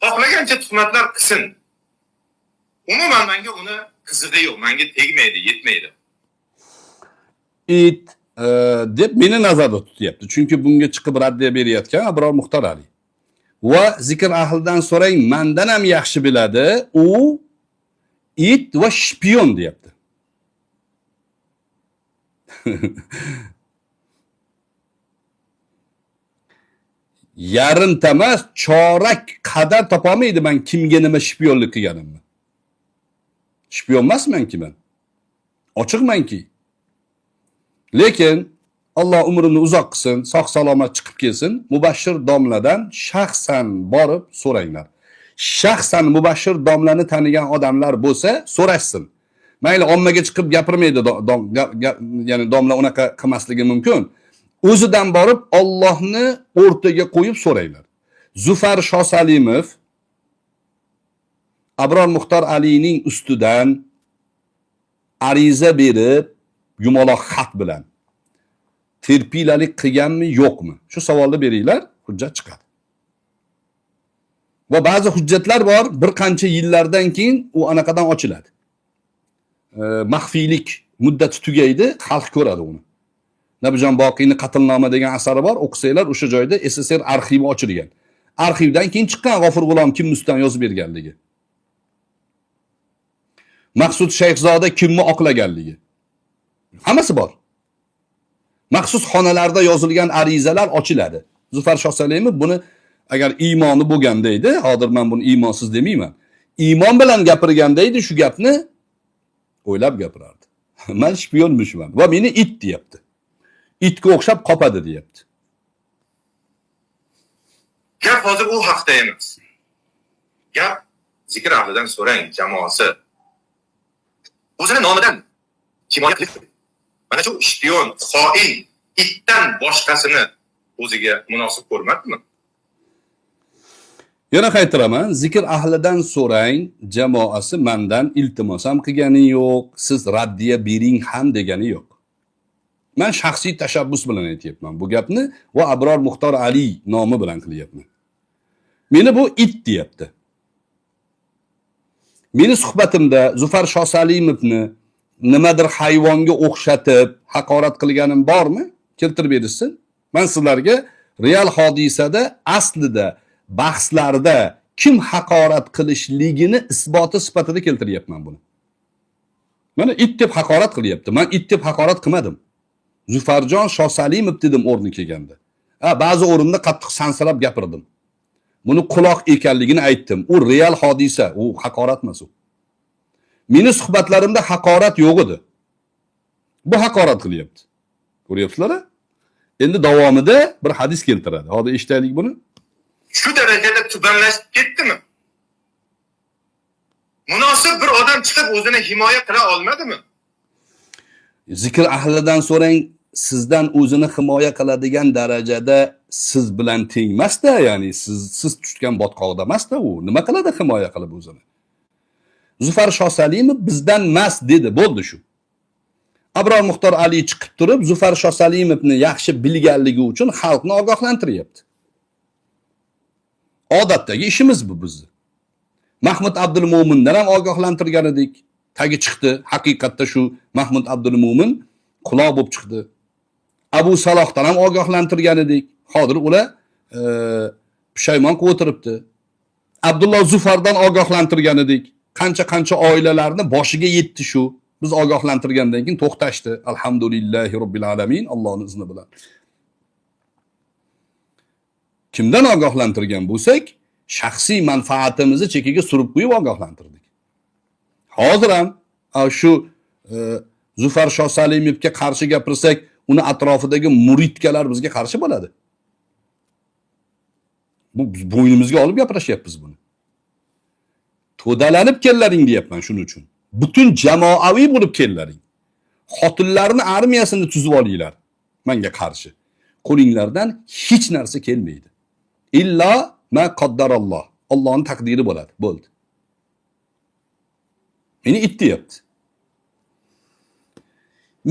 Xohlagancha tuhmatlar qilsin. Umuman menga uni qizig'i yo'q, menga tegmaydi, yetmaydi. It deb meni nazarda tutyapti. Chunki bunga chiqib raddiya berayotgan Abror Muxtor Ali. Va zikr ahlidan so'rang, mendan ham yaxshi biladi, u it va shpion deyapti. Yarimta emas, chorak qadar topolmaydi men kimga nima shpionlik qilganimni. Shpion emasmanki men. Ochiqmanki. Lekin Alloh umrini uzoq qilsin, sog' salomat chiqib kelsin, Mubashshir domladan shaxsan borib so'ranglar. Shaxsan Mubashshir domlani tanigan odamlar bo'lsa, so'rashsin. Mayli, ommaga chiqib gapirmaydi, ya'ni domla unaqa qilmasligi mumkin. O'zidan borib Allohni o'rtaga qo'yib so'ranglar. Zufar Shosalimov Abror Muxtor Alining ustidan ariza berib, yumaloq xat bilan terpilalik qilganmi, yo'qmi? Shu savolni beringlar, hujjat chiqadi. Va ba'zi hujjatlar bor, bir qancha yillardan keyin u anaqadan ochiladi. Maxfiylik muddati tugaydi, xalq ko'radi uni. Nabijon Boqiyning Qatlnoma degan asari bor, o'qisanglar o'sha joyda SSR arxivi ochilgan. Arxivdan keyin chiqqan G'ofur G'ulom kim ustidan yozib berganligi. Maqsud Shayxzoda kimni oqlaganligi. Hammasi bor. Maxsus xonalarda yozilgan arizalar ochiladi. Zufar Shosalimov buni agar iymoni bo'lganda edi, hozir men buni iymonsiz demayman. Iymon bilan gapirganda edi shu gapni o'ylab gapirardi. Men shpionmishman va meni it deyapti. Itga o'xshab qopadi deyapti. Gap hozir u haqda emas. Gap zikr ahlidan so'rang jamoasi. O'zini nomidan himoya qilib, mana shu shpion, xoin, itdan boshqasini o'ziga munosib ko'rmadimi? Yana qaytaraman, zikr ahlidan so'rang jamoasi mendan iltimos ham qilgani yo'q, siz raddiya bering ham degani yo'q. Men shaxsiy tashabbus bilan aytyapman bu gapni va Abror Muxtor Ali nomi bilan qilyapman. Meni bu it deyapti. Meni suhbatimda Zufar Shosalimovni nimadir hayvonga o'xshatib haqorat qilganim bormi? Keltirib berishsin. Men sizlarga real hodisada aslida bahslarda kim haqorat qilishligini isboti sifatida keltiryapman buni. Mana it deb haqorat qilyapti. Men it deb haqorat qilmadim. Zufarjon Shosalimov dedim o'rni kelganda. Ba'zi o'rinda qattiq sansirab gapirdim. Buni quloq ekanligini aytdim. U real hodisa, u haqorat emas u. Meni suhbatlarimda haqorat yo'q edi. Bu haqorat qilyapti. Ko'ryapsizlar-a? Endi davomida bir hadis keltiradi. Hozir eshitaylik buni. Shu darajada tubanlashib ketdimi? Munosib bir odam chiqib o'zini himoya qila olmadimi? Zikr ahlidan so'rang, sizdan o'zini himoya qiladigan darajada siz bilan teng emas-da, ya'ni siz tushgan botqoqda emas-da u. Nima qiladi himoya qilib o'zini? Zufar Shosalimov bizdan mas dedi, bo'ldi shu. Abror Muxtor Ali chiqib turib Zufar Shosalimovni yaxshi bilganligi uchun xalqni ogohlantiryapti. Odatdagi ishimiz bu bizni. Mahmud Abdulmo'mindan ham ogohlantirgan edik. Tagi chiqdi, haqiqatda shu Mahmud Abdulmo'min quloq bo'lib chiqdi. Abu Salohdan ham ogohlantirgan edik. Hozir ular pushaymon qilib o'tiribdi. Abdulloh Zufardan ogohlantirgan edik. Qancha-qancha oilalarni boshiga yetdi shu. Biz ogohlantirgandan keyin to'xtashdi. Alhamdulillahi robbil alamin, Allohning izni bilan. Kimdan ogohlantirgan bo'lsak, shaxsiy manfaatimizni chekiga surib qo'yib ogohlantirdik. Hozir ham shu Zufar Shosalimovga qarshi gapirsak, uni atrofidagi muridkalar bizga qarshi bo'ladi. Bu biz bo'ynimizga olib gapirishyapmiz buni. To'dalanib kellaring deyapman shuning uchun. Butun jamoaviy bo'lib kellaring. Xotinlarni armiyasini tuzib olinglar menga qarshi. Qo'linglardan hech narsa kelmaydi. Illa ma qaddaralloh. Allohning taqdiri bo'ladi. Bo'ldi. Meni it deyapti.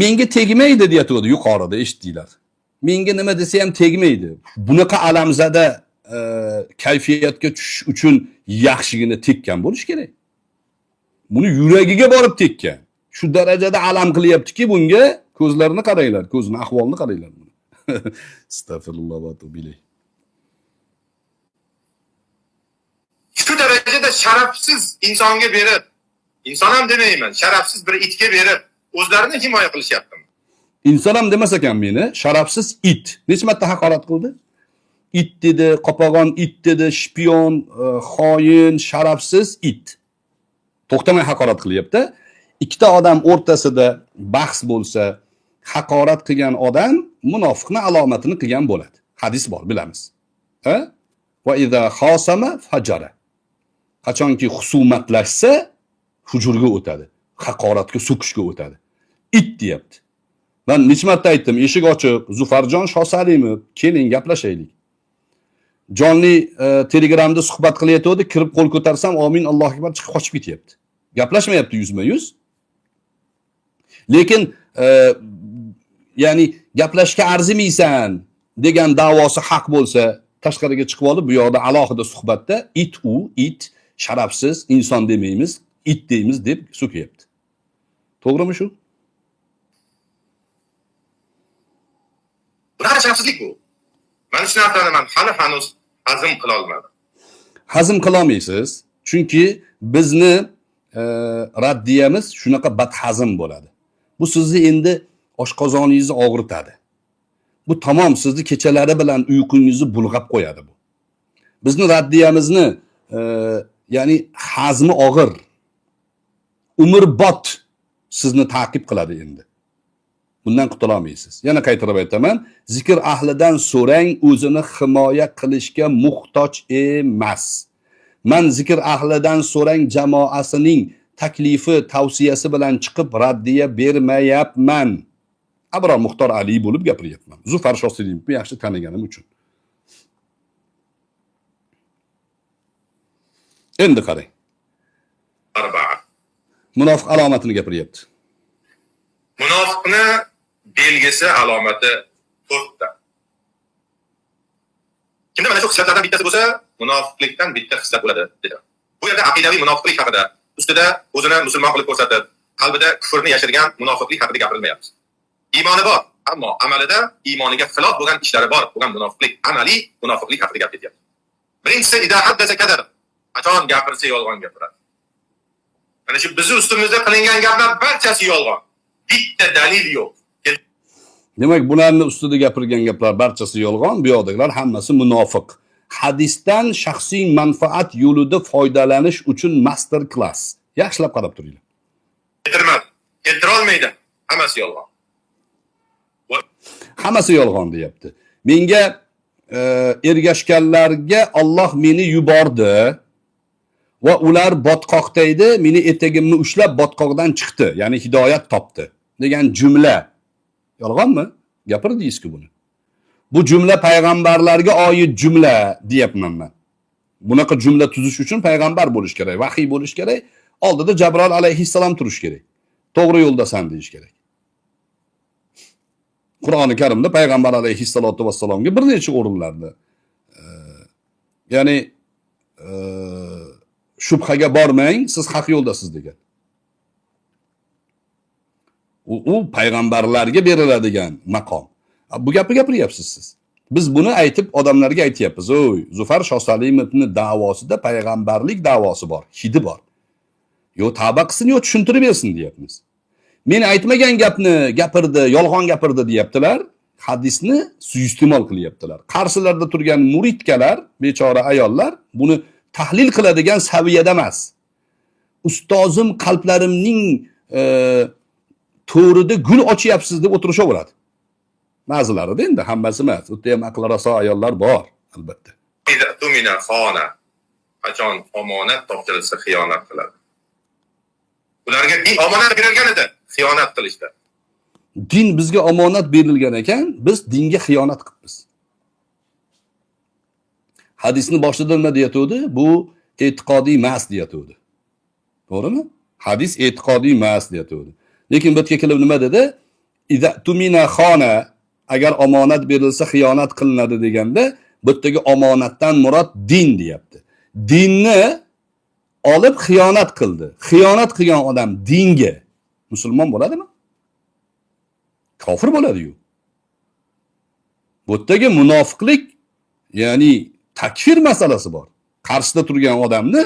Menga tegmaydi deyatdi yuqorida, eshitdinglar. Menga nima desa ham tegmaydi. Bunaqa alamzada kayfiyatga tushish uchun yaxshigina tekkan bo'lish kerak. Buni yuragiga borib tekkan. Shu darajada alam qilyaptiki bunga, ko'zlarini qaranglar, ko'zini ahvolini qaranglar buni. Astagfirulloh va atubu ilayh. Shu darajada sharafsiz insonga berib, inson ham demayman, sharafsiz bir itga berib, o'zlarini himoya qilishyaptimi? Inson ham demas ekan meni, sharafsiz it. Necha marta haqorat qildi? It dedi, qopag'on it dedi, shpion, xoin, sharafsiz it. To'xtamay haqorat qilyapti. Ikkita odam o'rtasida bahs bo'lsa, haqorat qilgan odam munofiqning alomatini qilgan bo'ladi. Hadis bor, bilamiz. Ha? Va iza xosama fajara. Qachonki husumatlashsa, hujurga o'tadi, haqoratga, so'kishga o'tadi. It deyapti. Men necha marta aytdim, eshik ochiq, Zufarjon Shosalimov, keling gaplashaylik. Jonli Telegramda suhbat qilayotgandi, kirib qo'l ko'tarsam, amin Allohu akbar chiqib qochib ketyapti. Gaplashmayapti yuzma-yuz. Lekin ya'ni gaplashishga arzimaysan degan da'vosi haq bo'lsa, tashqariga chiqib olib, bu yoqda alohida suhbatda it u, it, sharafsiz, inson demaymiz, it deymiz deb so'kayapti. To'g'rimi shu? Bunaqa sharafsizlik bu. Mana shu narsani men hali hanuz hazm qila olmadim. Hazm qila olmaysiz, chunki bizni raddiyamiz shunaqa badhazm bo'ladi. Bu sizni endi oshqozoningizni og'ritadi. Bu tamom sizni kechalari bilan uyqungizni bulg'ab qo'yadi bu. Bizni raddiyamizni ya'ni hazmi og'ir. Umrbod sizni ta'qib qiladi endi. Bundan qutula olmaysiz. Yana qaytarib aytaman, zikr ahlidan so'rang, o'zini himoya qilishga muhtoj emas. Man zikr ahlidan so'rang jamoasining taklifi, tavsiyasi bilan chiqib raddiya bermayapman. Abror Muxtor Ali bo'lib gapiryapman. Zufar Shosilimovni yaxshi taniganim uchun. Endi qarang. Munofiq alomatini gapiryapti. Munofiqni belgisi, alomati 4 ta. Kimda mana shu xislatlardan bittasi bo'lsa, munofiqlikdan bitta xislat bo'ladi dedi. Bu yerda aqidaviy munofiqlik haqida, ustida o'zini musulmon qilib ko'rsatib, qalbida kufrni yashirgan munofiqlik haqida gapirilmayapti. Iymoni bor, ammo amalida iymoniga xilof bo'lgan ishlari bor bo'lgan munofiqlik, amaliy munofiqlik haqida gap ketyapti. Birinchisi, ida haddasa kadar. Qachon gapirsa yolg'on gapiradi. Mana shu bizni ustimizda qilingan gaplar barchasi yolg'on. Bitta dalil yo'q. Demak, bularning ustida gapirgan gaplar barchasi yolg'on, bu yoqdagilar hammasi munofiq. Hadisdan shaxsiy manfaat yo'lida foydalanish uchun master klass. Yaxshilab qarab turinglar. Keltirmadi. Keltira olmaydi. Hammasi yolg'on. Hammasi yolg'on deyapti. Menga ergashganlarga Alloh meni yubordi va ular botqoqda edi, meni etagimni ushlab botqoqdan chiqdi, ya'ni hidoyat topdi degan jumla yolg'onmi? Gapirdingizku buni. Bu jumla payg'ambarlarga oid jumla deyapman men. Bunaqa jumla tuzish uchun payg'ambar bo'lish kerak, vahiy bo'lish kerak, oldida Jabroil alayhissalom turish kerak. To'g'ri yo'ldasan deyish kerak. Qur'oni Karimda payg'ambar alayhissalatu vassalomga bir necha o'rinlarda ya'ni shubhaga bormang, siz haq yo'ldasiz degan. U payg'ambarlarga beriladigan maqom. Bu gapni gapiryapsiz siz. Biz buni aytib odamlarga aytyapmiz. Oy, Zufar Shosalimovning da'vosida payg'ambarlik da'vosi bor, hidi bor. Yo tavba qilsin, yo tushuntirib bersin deyapmiz. Men aytmagan gapni gapirdi, yolg'on gapirdi deyaptilar. Hadisni suiiste'mol qilyaptilar. Qarshilarida turgan muridkalar, bechora ayollar buni tahlil qiladigan saviyada emas. Ustozim qalblarimning to'rida gul ochyapsiz deb o'tirishaveradi. Ba'zilarida endi, hammasi emas. U yerda ham aqli raso ayollar bor, albatta. إذا اؤتمن خان. Qachon omonat topshirilsa, xiyonat qiladi. Ularga din omonat berilgan edi, xiyonat qilishdi. Din bizga omonat berilgan ekan, biz dinga xiyonat qilibmiz. Hadisni boshida nima deyatuvdi? Bu e'tiqodiy emas deyatuvdi. To'g'rimi? Hadis e'tiqodiy emas deyatuvdi. Lekin bu yerga kelib nima dedi? إذا اؤتمن خان, agar omonat berilsa xiyonat qilinadi deganda, bu yerdagi omonatdan murod din deyapti. Dinni olib xiyonat qildi. Xiyonat qilgan odam dinga musulmon bo'ladimi? Kofir bo'ladi-yu. Bu yerdagi munofiqlik, ya'ni takfir masalasi bor. Qarshida turgan odamni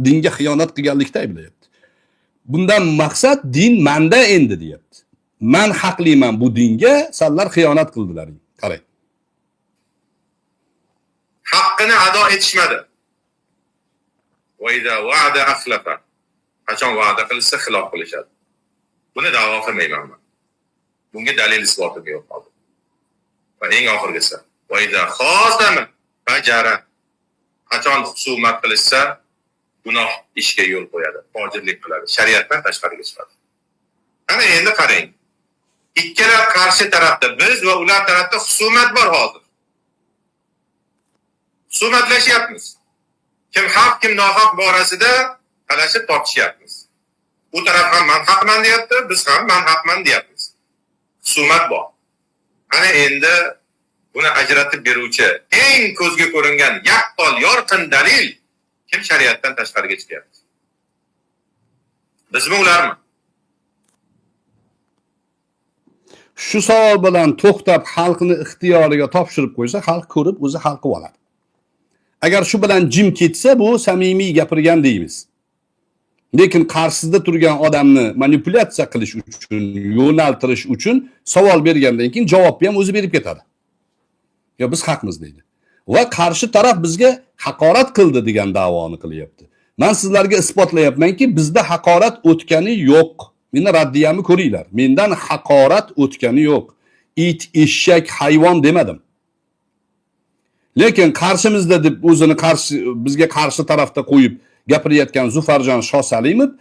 dinga xiyonat qilganlikda ayblayapti. Bundan maqsad din manda endi deyapti. Man haqliman bu dinga, sanlar xiyonat qildilaring. Qarang. Haqqini ado etishmadi. وإذا وعد أخلف. Qachon va'da qilsa, xilof qilishadi. Buni da'vo qilmayman man. Bunga dalil isbotim yo'q hozir. Va eng oxirgisi, وإذا خاصم فجر. Qachon husumat qilishsa, gunoh ishga yo'l qo'yadi, fojirlik qiladi, shariatdan tashqariga chiqadi. Ana endi qarang. Ikkala qarshi tarafda, biz va ular tarafda husumat bor hozir. Husumatlashyapmiz. Kim haq, kim nohaq borasida talashib tortishyapmiz. U taraf ham man haqman deyapti, biz ham man haqman deyapmiz. Husumat bor. Ana endi buni ajratib beruvchi eng ko'zga ko'ringan yaqqol, yorqin dalil: kim shariatdan tashqariga chiqyapti? Bizmi, ularmi? Shu savol bilan to'xtab, xalqni ixtiyoriga topshirib qo'ysa, xalq ko'rib o'zi hal qilib oladi. Agar shu bilan jim ketsa, bu samimiy gapirgan deymiz. Lekin qarshisida turgan odamni manipulyatsiya qilish uchun, yo'naltirish uchun savol bergandan keyin javobni ham o'zi berib ketadi. Yo biz haqmiz deydi. Va qarshi taraf bizga haqorat qildi degan da'voni qilyapti. Men sizlarga isbotlayapmanki, bizda haqorat o'tgani yo'q. Meni raddiyamni ko'ringlar. Mendan haqorat o'tgani yo'q. It, eshak, hayvon demadim. Lekin qarshimizda deb o'zini qarshi, bizga qarshi tarafda qo'yib gapirayotgan Zufarjon Shosalimov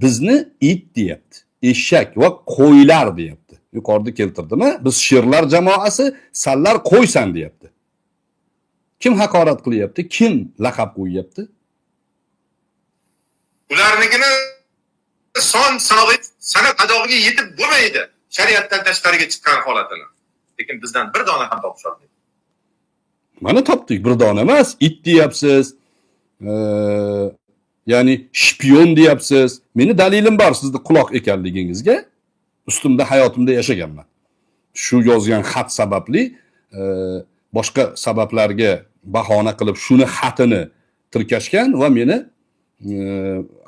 bizni it deyapti, eshak va qo'ylar deyapti. Yuqorida keltirdimi? Biz sherlar jamoasi, sanlar qo'ysan deyapti. Kim haqorat qilyapti? Kim laqab qo'yyapti? Ularnikini son sanog'i, sanab adog'iga yetib bo'lmaydi shariatdan tashqariga chiqqan holatini. Lekin bizdan bir dona ham topisholmaydi. Mana topdik, bir dona emas, it deyapsiz. Ya'ni shpion deyapsiz. Meni dalilim bor sizni quloq ekanligingizga. Ustimda hayotimda yashaganman. Shu yozgan xat sababli, boshqa sabablarga bahona qilib shuni xatini tirkashgan va meni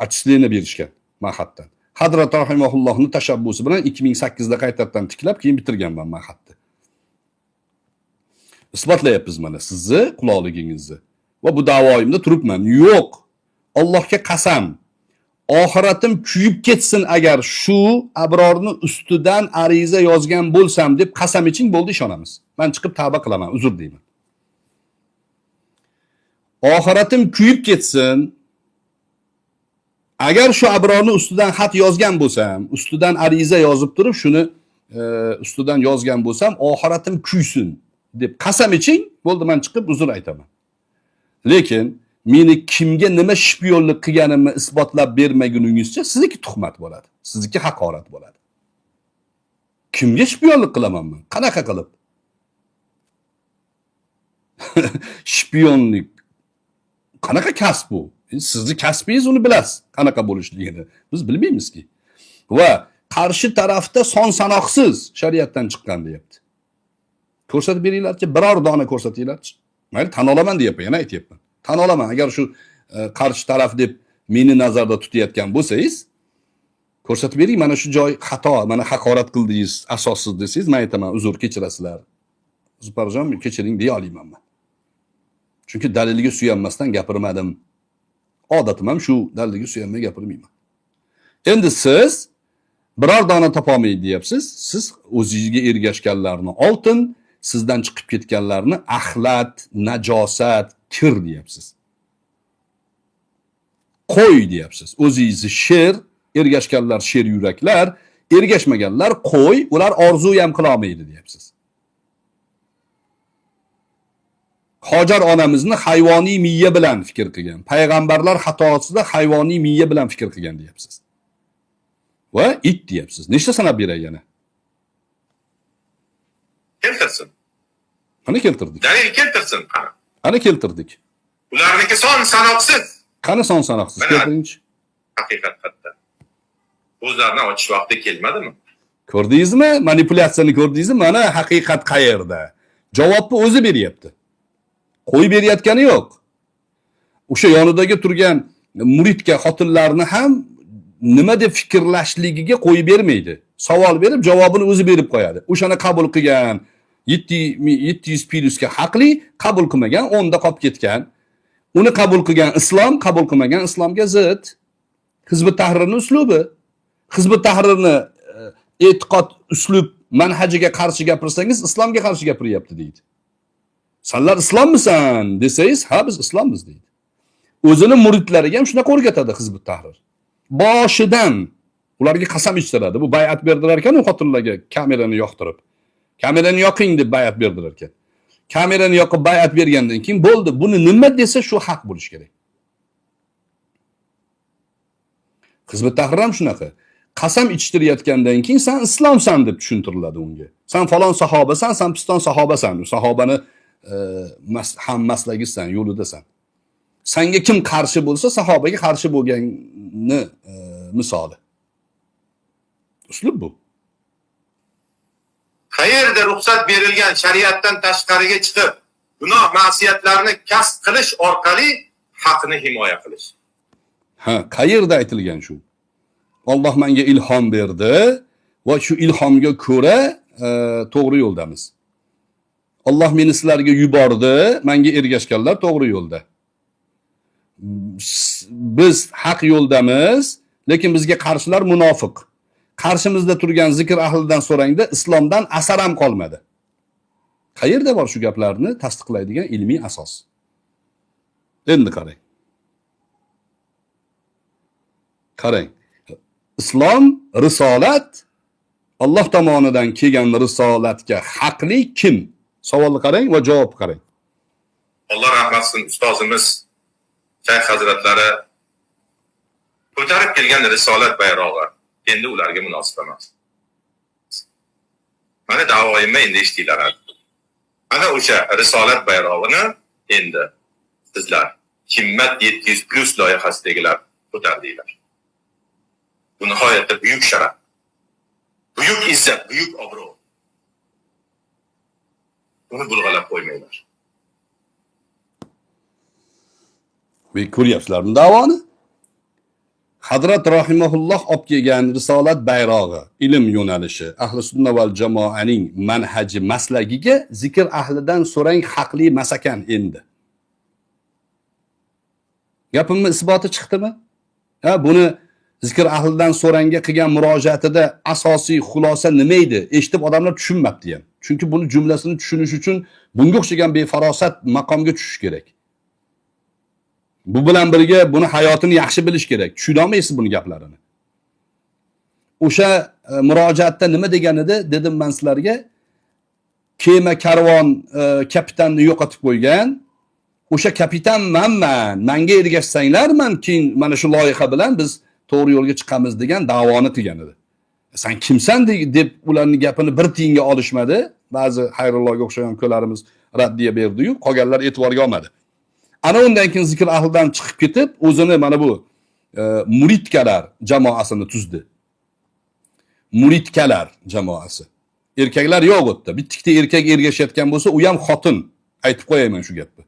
отчисление berishgan ma'haddan. Hadrat rahimahullohning tashabbusi bilan 2008da qaytadan tiklab, keyin bitirganman ma'hadni. Isbotlayapmiz mana sizni quloqligingizni. Va bu da'voyimda turibman. Yo'q. Allohga qasam. Oxiratim kuyib ketsin agar shu Abrorni ustidan ariza yozgan bo'lsam deb qasam iching, bo'ldi, ishonamiz. Men chiqib tavba qilaman, uzr deyman. Oxiratim kuyib ketsin. Agar shu Abrorni ustidan xat yozgan bo'lsam, ustidan ariza yozib turib shuni ustidan yozgan bo'lsam, oxiratim kuysin deb qasam iching, bo'ldi, men chiqib uzr aytaman. Lekin meni kimga nima shpionlik qilganimni isbotlab bermaguningizcha sizniki tuhmat bo'ladi, sizniki haqorat bo'ladi. Kimga shpionlik qilaman men? Qanaqa qilib? Shpionlik qanaqa kasb bu? Sizni kasbingiz, uni bilasiz, qanaqa bo'lishligini. Biz bilmaymizki. Va qarshi tarafda son sanoqsiz shariatdan chiqqan deyapti. Ko'rsatib beringlarchi, biror dona ko'rsatinglarchi. Mayli, tan olaman deyapman, yana aytyapman. Tan olaman, agar shu qarshi taraf deb meni nazarda tutayotgan bo'lsangiz, ko'rsatib bering, mana shu joy xato, mana haqorat qildingiz, asossiz desangiz, men aytaman, uzr, kechirasizlar. Zuparjon, kechiring deya olmayman man. Chunki dalilga suyanmasdan gapirmadim. Odatim ham shu, dalilga suyanmay gapirmayman. Endi siz biror dona topolmaydi deyapsiz. Siz o'zingizga ergashganlarni oltin, sizdan chiqib ketganlarni axlat, najosat, kir deyapsiz. Qo'y deyapsiz. O'zingizni sher, ergashganlar sher yuraklar, ergashmaganlar qo'y, ular orzu ham qila olmaydi deyapsiz. Hojar onamizni hayvoniy miya bilan fikr qilgan, payg'ambarlar xatosida hayvoniy miya bilan fikr qilgan deyapsiz. Va it deyapsiz. Nechta sanab beray yana? Keltirsin. Qani keltirdik? Dalil keltirsin qani. Qani keltirdik? Ularniki son sanoqsiz. Qani son sanoqsiz? Keltiringchi. Haqiqat qatta. Ko'zlarni ochish vaqti kelmadimi? Ko'rdingizmi? Manipulyatsiyani ko'rdingizmi? Mana haqiqat qayerda? Javobni o'zi beryapti. Qo'yib berayotgani yo'q. O'sha yonidagi turgan muridga xotinlarni ham nima deb fikrlashligiga qo'yib bermaydi. Savol berib, javobini o'zi berib qo'yadi. O'shani qabul qilgan 700 plyusga haqli, qabul qilmagan 10 da qolib ketgan. Uni qabul qilgan islom, qabul qilmagan islomga zid. Hizb Tahrirning uslubi. Hizb Tahrirni e'tiqod, uslub, manhajiga qarshi gapirsangiz, islomga qarshi gapiryapti deydi. Sanlar islommisan desangiz, ha biz islommiz deydi. O'zini muridlariga ham shunaqa o'rgatadi Hizb Tahrir. Boshidan ularga qasam ichtiradi. Bu bay'at berdilar ekan u xotinlarga kamerani yoqtirib. Kamerani yoqing deb bay'at berdilar ekan. Kamerani yoqib bay'at bergandan keyin bo'ldi. Buni nima desa shu haq bo'lish kerak. Hizb Tahrir ham shunaqa. Qasam ichtirayotgandan keyin sen islomsan deb tushuntiriladi unga. Sen falon sahobasan, sen piston sahobasan. U sahobani ham maslagisan, yo'lidasan. Senga kim qarshi bo'lsa, sahobaga qarshi bo'lganni misoli. Uslub bu. Qayerda ruxsat berilgan shariatdan tashqariga chiqib, gunoh ma'siyatlarni kasb qilish orqali haqni himoya qilish. Ha, qayerda aytilgan shu? Alloh menga ilhom berdi va shu ilhomga ko'ra to'g'ri yo'ldamiz. Alloh meni sizlarga yubordi, menga ergashganlar to'g'ri yo'lda. Biz haq yo'ldamiz, lekin bizga qarshilar munofiq. Qarshimizda turgan zikr ahlidan so'rangda islomdan asar ham qolmadi. Qayerda bor shu gaplarni tasdiqlaydigan ilmiy asos? Endi qarang. Qarang. Islom risolat, Alloh tomonidan kelgan risolatga haqli kim? Savolni qarang va javobni qarang. Alloh rahmat qilsin ustozimiz Shayx hazratlari ko'tarib kelgan risolat bayrog'i endi ularga munosib emas. Mana da'voyimni endi eshitinglar. Ana o'sha risolat bayrog'ini endi sizlar Himmat 700 plus loyihasidagilar ko'tardinglar. Bu nihoyatda buyuk sharaf, buyuk izzat, buyuk obro'. Buni bulg'alab qo'ymanglar. Ko'ryapsizlarmi da'voni? Hazrat rahimahulloh olib kelgan risolat bayrog'i, ilm yo'nalishi, ahli sunna val jamoaning manhaji maslagiga zikr ahlidan so'rang haqli masakan endi. Gapimni isboti chiqdimi? Ha, buni zikr ahlidan so'rangga qilgan murojaatida asosiy xulosa nima edi? Eshitib odamlar tushunmabdi ham. Chunki buni jumlasini tushunish uchun bunga o'xshagan befarosat maqomga tushish kerak. Bu bilan birga buni hayotini yaxshi bilish kerak. Tushuna olmaysiz buni gaplarini. O'sha murojaatda nima degan edi? Dedim men sizlarga, kema karvon kapitanni yo'qotib qo'ygan. O'sha kapitan manman, menga ergashsanglar, men keyin mana shu loyiha bilan biz to'g'ri yo'lga chiqamiz degan da'voni qilgan edi. Sen kimsan deb ularning gapini bir tiyinga olishmadi. Ba'zi Xayrullohga o'xshagan ko'larimiz raddiya berdi-yu, qolganlar e'tiborga olmadi. Ana undan keyin zikr ahlidan chiqib ketib, o'zini mana bu muridkalar jamoasini tuzdi. Muridkalar jamoasi. Erkaklar yo'q u yerda. Bitta erkak ergashayotgan bo'lsa, u ham xotin. Aytib qo'yayman shu gapni.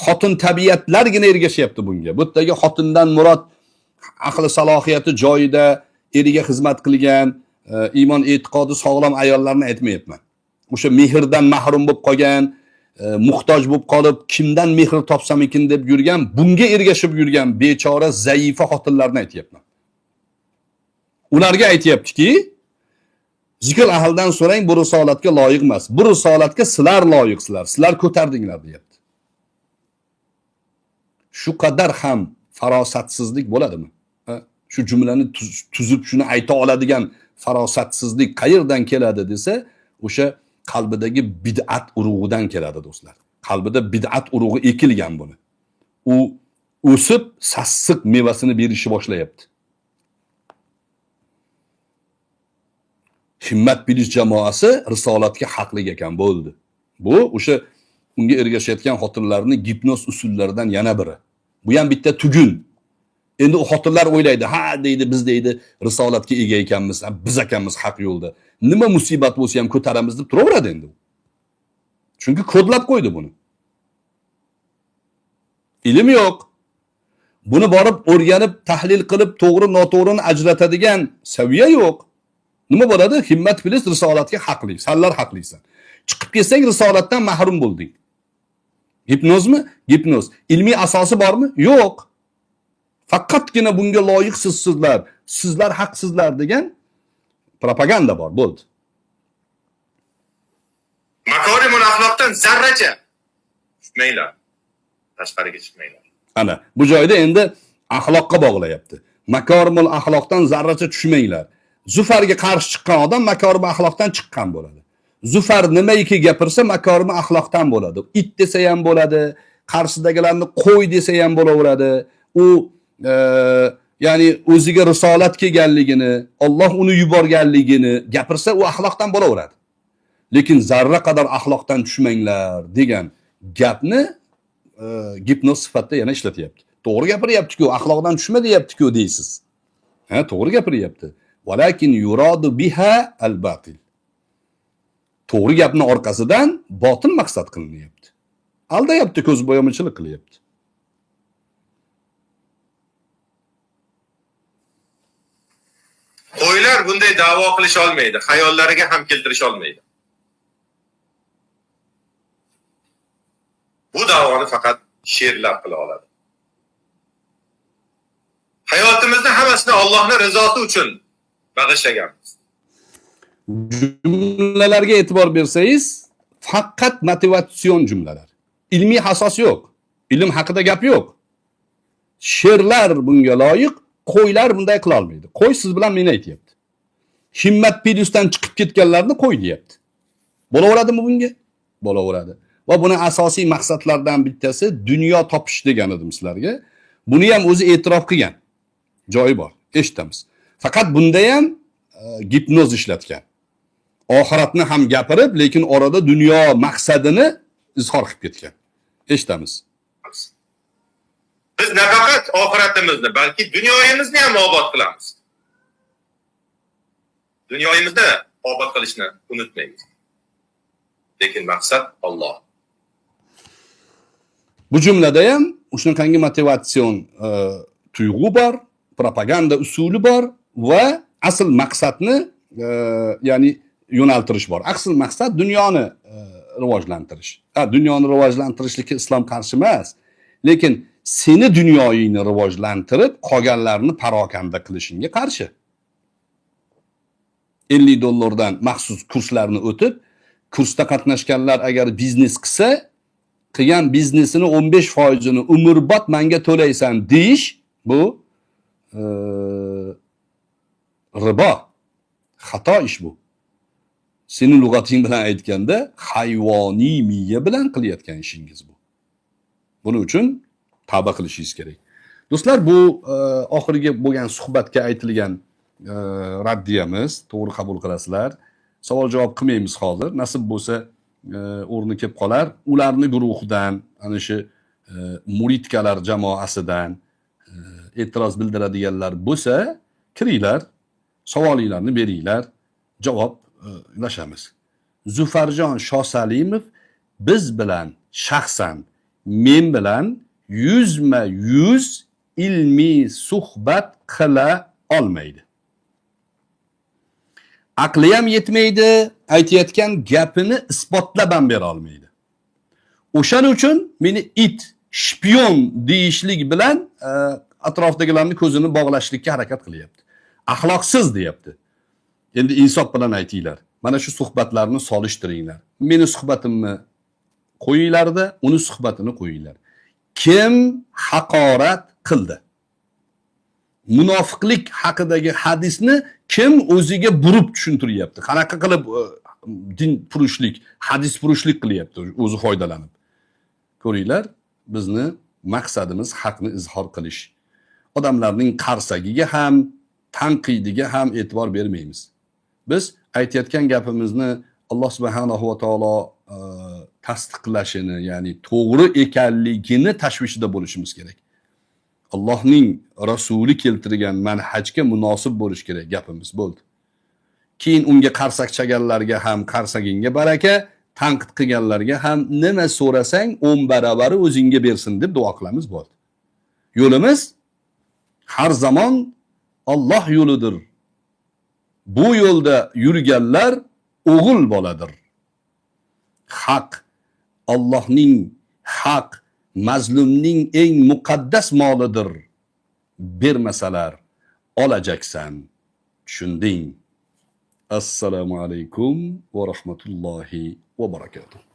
Xotin tabiatlargina ergashyapti bunga. Bu yerdagi xotindan murod aqli salohiyati joyida, eriga xizmat qilgan, iymon e'tiqodi sog'lom ayollarni aytmayapman. O'sha mehrdan mahrum bo'lib qolgan, muhtoj bo'lib qolib, kimdan mehr topsam ekan deb yurgan, bunga ergashib yurgan bechora zaifa xotinlarni aytyapman. Ularga aytyaptiki, zikr ahlidan so'rang, bu risolatga loyiq emas. Bu risolatga sizlar loyiqsizlar, sizlar ko'tardinglar deyapti. Shu qadar ham farosatsizlik bo'ladimi? Shu jumlani tuzib shuni ayta oladigan farosatsizlik qayerdan keladi desa, o'sha qalbidagi bid'at urug'idan keladi do'stlar. Qalbida bid'at urug'i ekilgan buni. U o'sib sassiq mevasini berishni boshlayapti. Himmat bilish jamoasi risolatga haqlik ekan bo'ldi. Bu o'sha unga ergashayotgan xotinlarni gipnoz usullaridan yana biri. Bu ham bitta tugun. Endi u xotinlar o'ylaydi, ha deydi, biz deydi risolatga ega ekanmiz, biz ekanmiz haq yo'lda. Nima musibat bo'lsa ham ko'taramiz deb turaveradi endi. Chunki kodlab qo'ydi buni. Ilm yo'q. Buni borib o'rganib, tahlil qilib, to'g'ri noto'g'rini ajratadigan saviya yo'q. Nima bo'ladi? Himmat bilis risolatga haqli, sanlar haqlisan. Chiqib kelsang risolatdan mahrum bo'lding. Gipnozmi? Gipnoz. Ilmiy asosi bormi? Yo'q. Faqatgina bunga loyiqsiz sizlar, sizlar haqsizlar degan propaganda bor, bo'ldi. Makorimul axloqdan zarracha chiqmanglar. Tashqariga chiqmanglar. Ana, bu joyda endi axloqqa bog'layapti. Makorimul axloqdan zarracha tushmanglar. Zufarga qarshi chiqqan odam makorim axloqdan chiqqan bo'ladi. Zufar nimaiki gapirsa makorim axloqdan bo'ladi. It desa ham bo'ladi, qarshidagilarni qo'y desa ham bo'laveradi. U ya'ni o'ziga risolat kelganligini, Alloh uni yuborganligini gapirsa u axloqdan bo'laveradi. Lekin zarra qadar axloqdan tushmanglar degan gapni gipnoz sifatida yana ishlatyapti. To'g'ri gapiryapti-ku, axloqdan tushma deyapti-ku deysiz. Ha, to'g'ri gapiryapti. Walakin yuradu biha al-batil. To'g'ri gapni orqasidan botil maqsad qilinyapti. Aldayapti, ko'z bo'yamachilik qilyapti. Qo'ylar bunday da'vo qilish olmaydi, xayollariga ham keltirish olmaydi. Bu da'voni faqat she'rlar qila oladi. Hayotimizni hammasini Allohning rizosi uchun bag'ishlaganmiz. Jumlalarga e'tibor bersangiz, faqat motivatsion jumlalar. Ilmiy asos yo'q. Ilm haqida gap yo'q. She'rlar bunga loyiq, qo'ylar bunday qila olmaydi. Qo'y siz bilan meni aytyapti. Himmat plyusdan chiqib ketganlarni qo'y deyapti. Bo'laveradimi bunga? Bo'laveradi. Va buni asosiy maqsadlardan bittasi dunyo topish degan edim sizlarga. Buni ham o'zi e'tirof qilgan. Joyi bor, eshitamiz. Faqat bunda ham gipnoz ishlatgan. Oxiratni ham gapirib, lekin orada dunyo maqsadini izhor qilib ketgan. Eshitamiz. Biz nafaqat oxiratimizni, balki dunyoyimizni ham obod qilamiz. Dunyoyimizni obod qilishni unutmaymiz. Lekin maqsad Alloh. Bu jumlada ham shunaqangi motivatsion tuyg'u bor, propaganda usuli bor va asl maqsadni ya'ni yo'naltirish bor. Asl maqsad dunyoni rivojlantirish. Ha, dunyoni rivojlantirishlikka islom qarshi emas, lekin seni dunyoyingni rivojlantirib, qolganlarni parokanda qilishingga qarshi. $50 dan maxsus kurslarni o'tib, kursda qatnashganlar agar biznes qilsa, qilgan biznesini 15%ini umrbod menga to'laysan deyish bu ribo, xato ish bu. Seni lug'ating bilan aytganda hayvoniy miya bilan qilayotgan ishingiz bu. Buning uchun tavba qilishingiz kerak. Do'stlar, bu oxirgi bo'lgan suhbatga aytilgan raddiyamiz, to'g'ri qabul qilasizlar. Savol javob qilmaymiz hozir. Nasib bo'lsa o'rni kelib qolar. Ularni guruhidan, ana shu muridkalar jamoasidan e'tiroz bildiradiganlar bo'lsa, kiringlar, savolinglarni beringlar, javob ulashamiz. Zufarjon Shosalimov biz bilan shaxsan men bilan 100% ilmiy suhbat qila olmaydi. Aqli ham yetmaydi, aytayotgan gapini isbotlab ham bera olmaydi. O'shaning uchun meni it, shpion deyishlik bilan atrofdagilarni ko'zini bog'lashlikka harakat qilyapti. Axloqsiz deyapti. Endi insof bilan aytinglar. Mana shu suhbatlarni solishtiringlar. Meni suhbatimni qo'yinglarda, uni suhbatini qo'yinglar. Kim haqorat qildi? Munofiqlik haqidagi hadisni kim o'ziga burib tushuntiryapti? Qanaqa qilib din furushlik, hadis furushlik qilyapti o'zi foydalanib? Ko'ringlar, bizni maqsadimiz haqni izhor qilish. Odamlarning qarsagiga ham, tanqidiga ham e'tibor bermaymiz. Biz aytayotgan gapimizni Alloh subhanahu va taolo tasdiqlashini, ya'ni to'g'ri ekanligini tashvishida bo'lishimiz kerak. Allohning rasuli keltirgan manhajga munosib bo'lish kerak gapimiz bo'ldi. Keyin unga qarsak chaganlarga ham qarsagingga baraka, tanqid qilganlarga ham nima so'rasang 10 baravari o'zingga bersin deb duo qilamiz bo'ldi. Yo'limiz har zamon Alloh yo'lidir. Bu yo'lda yurganlar o'g'il boladir. Haq Allohning haq mazlumning eng muqaddas molidir. Bermasalar olajaksan. Tushunding. Assalomu alaykum va rahmatullohi va barakatuh.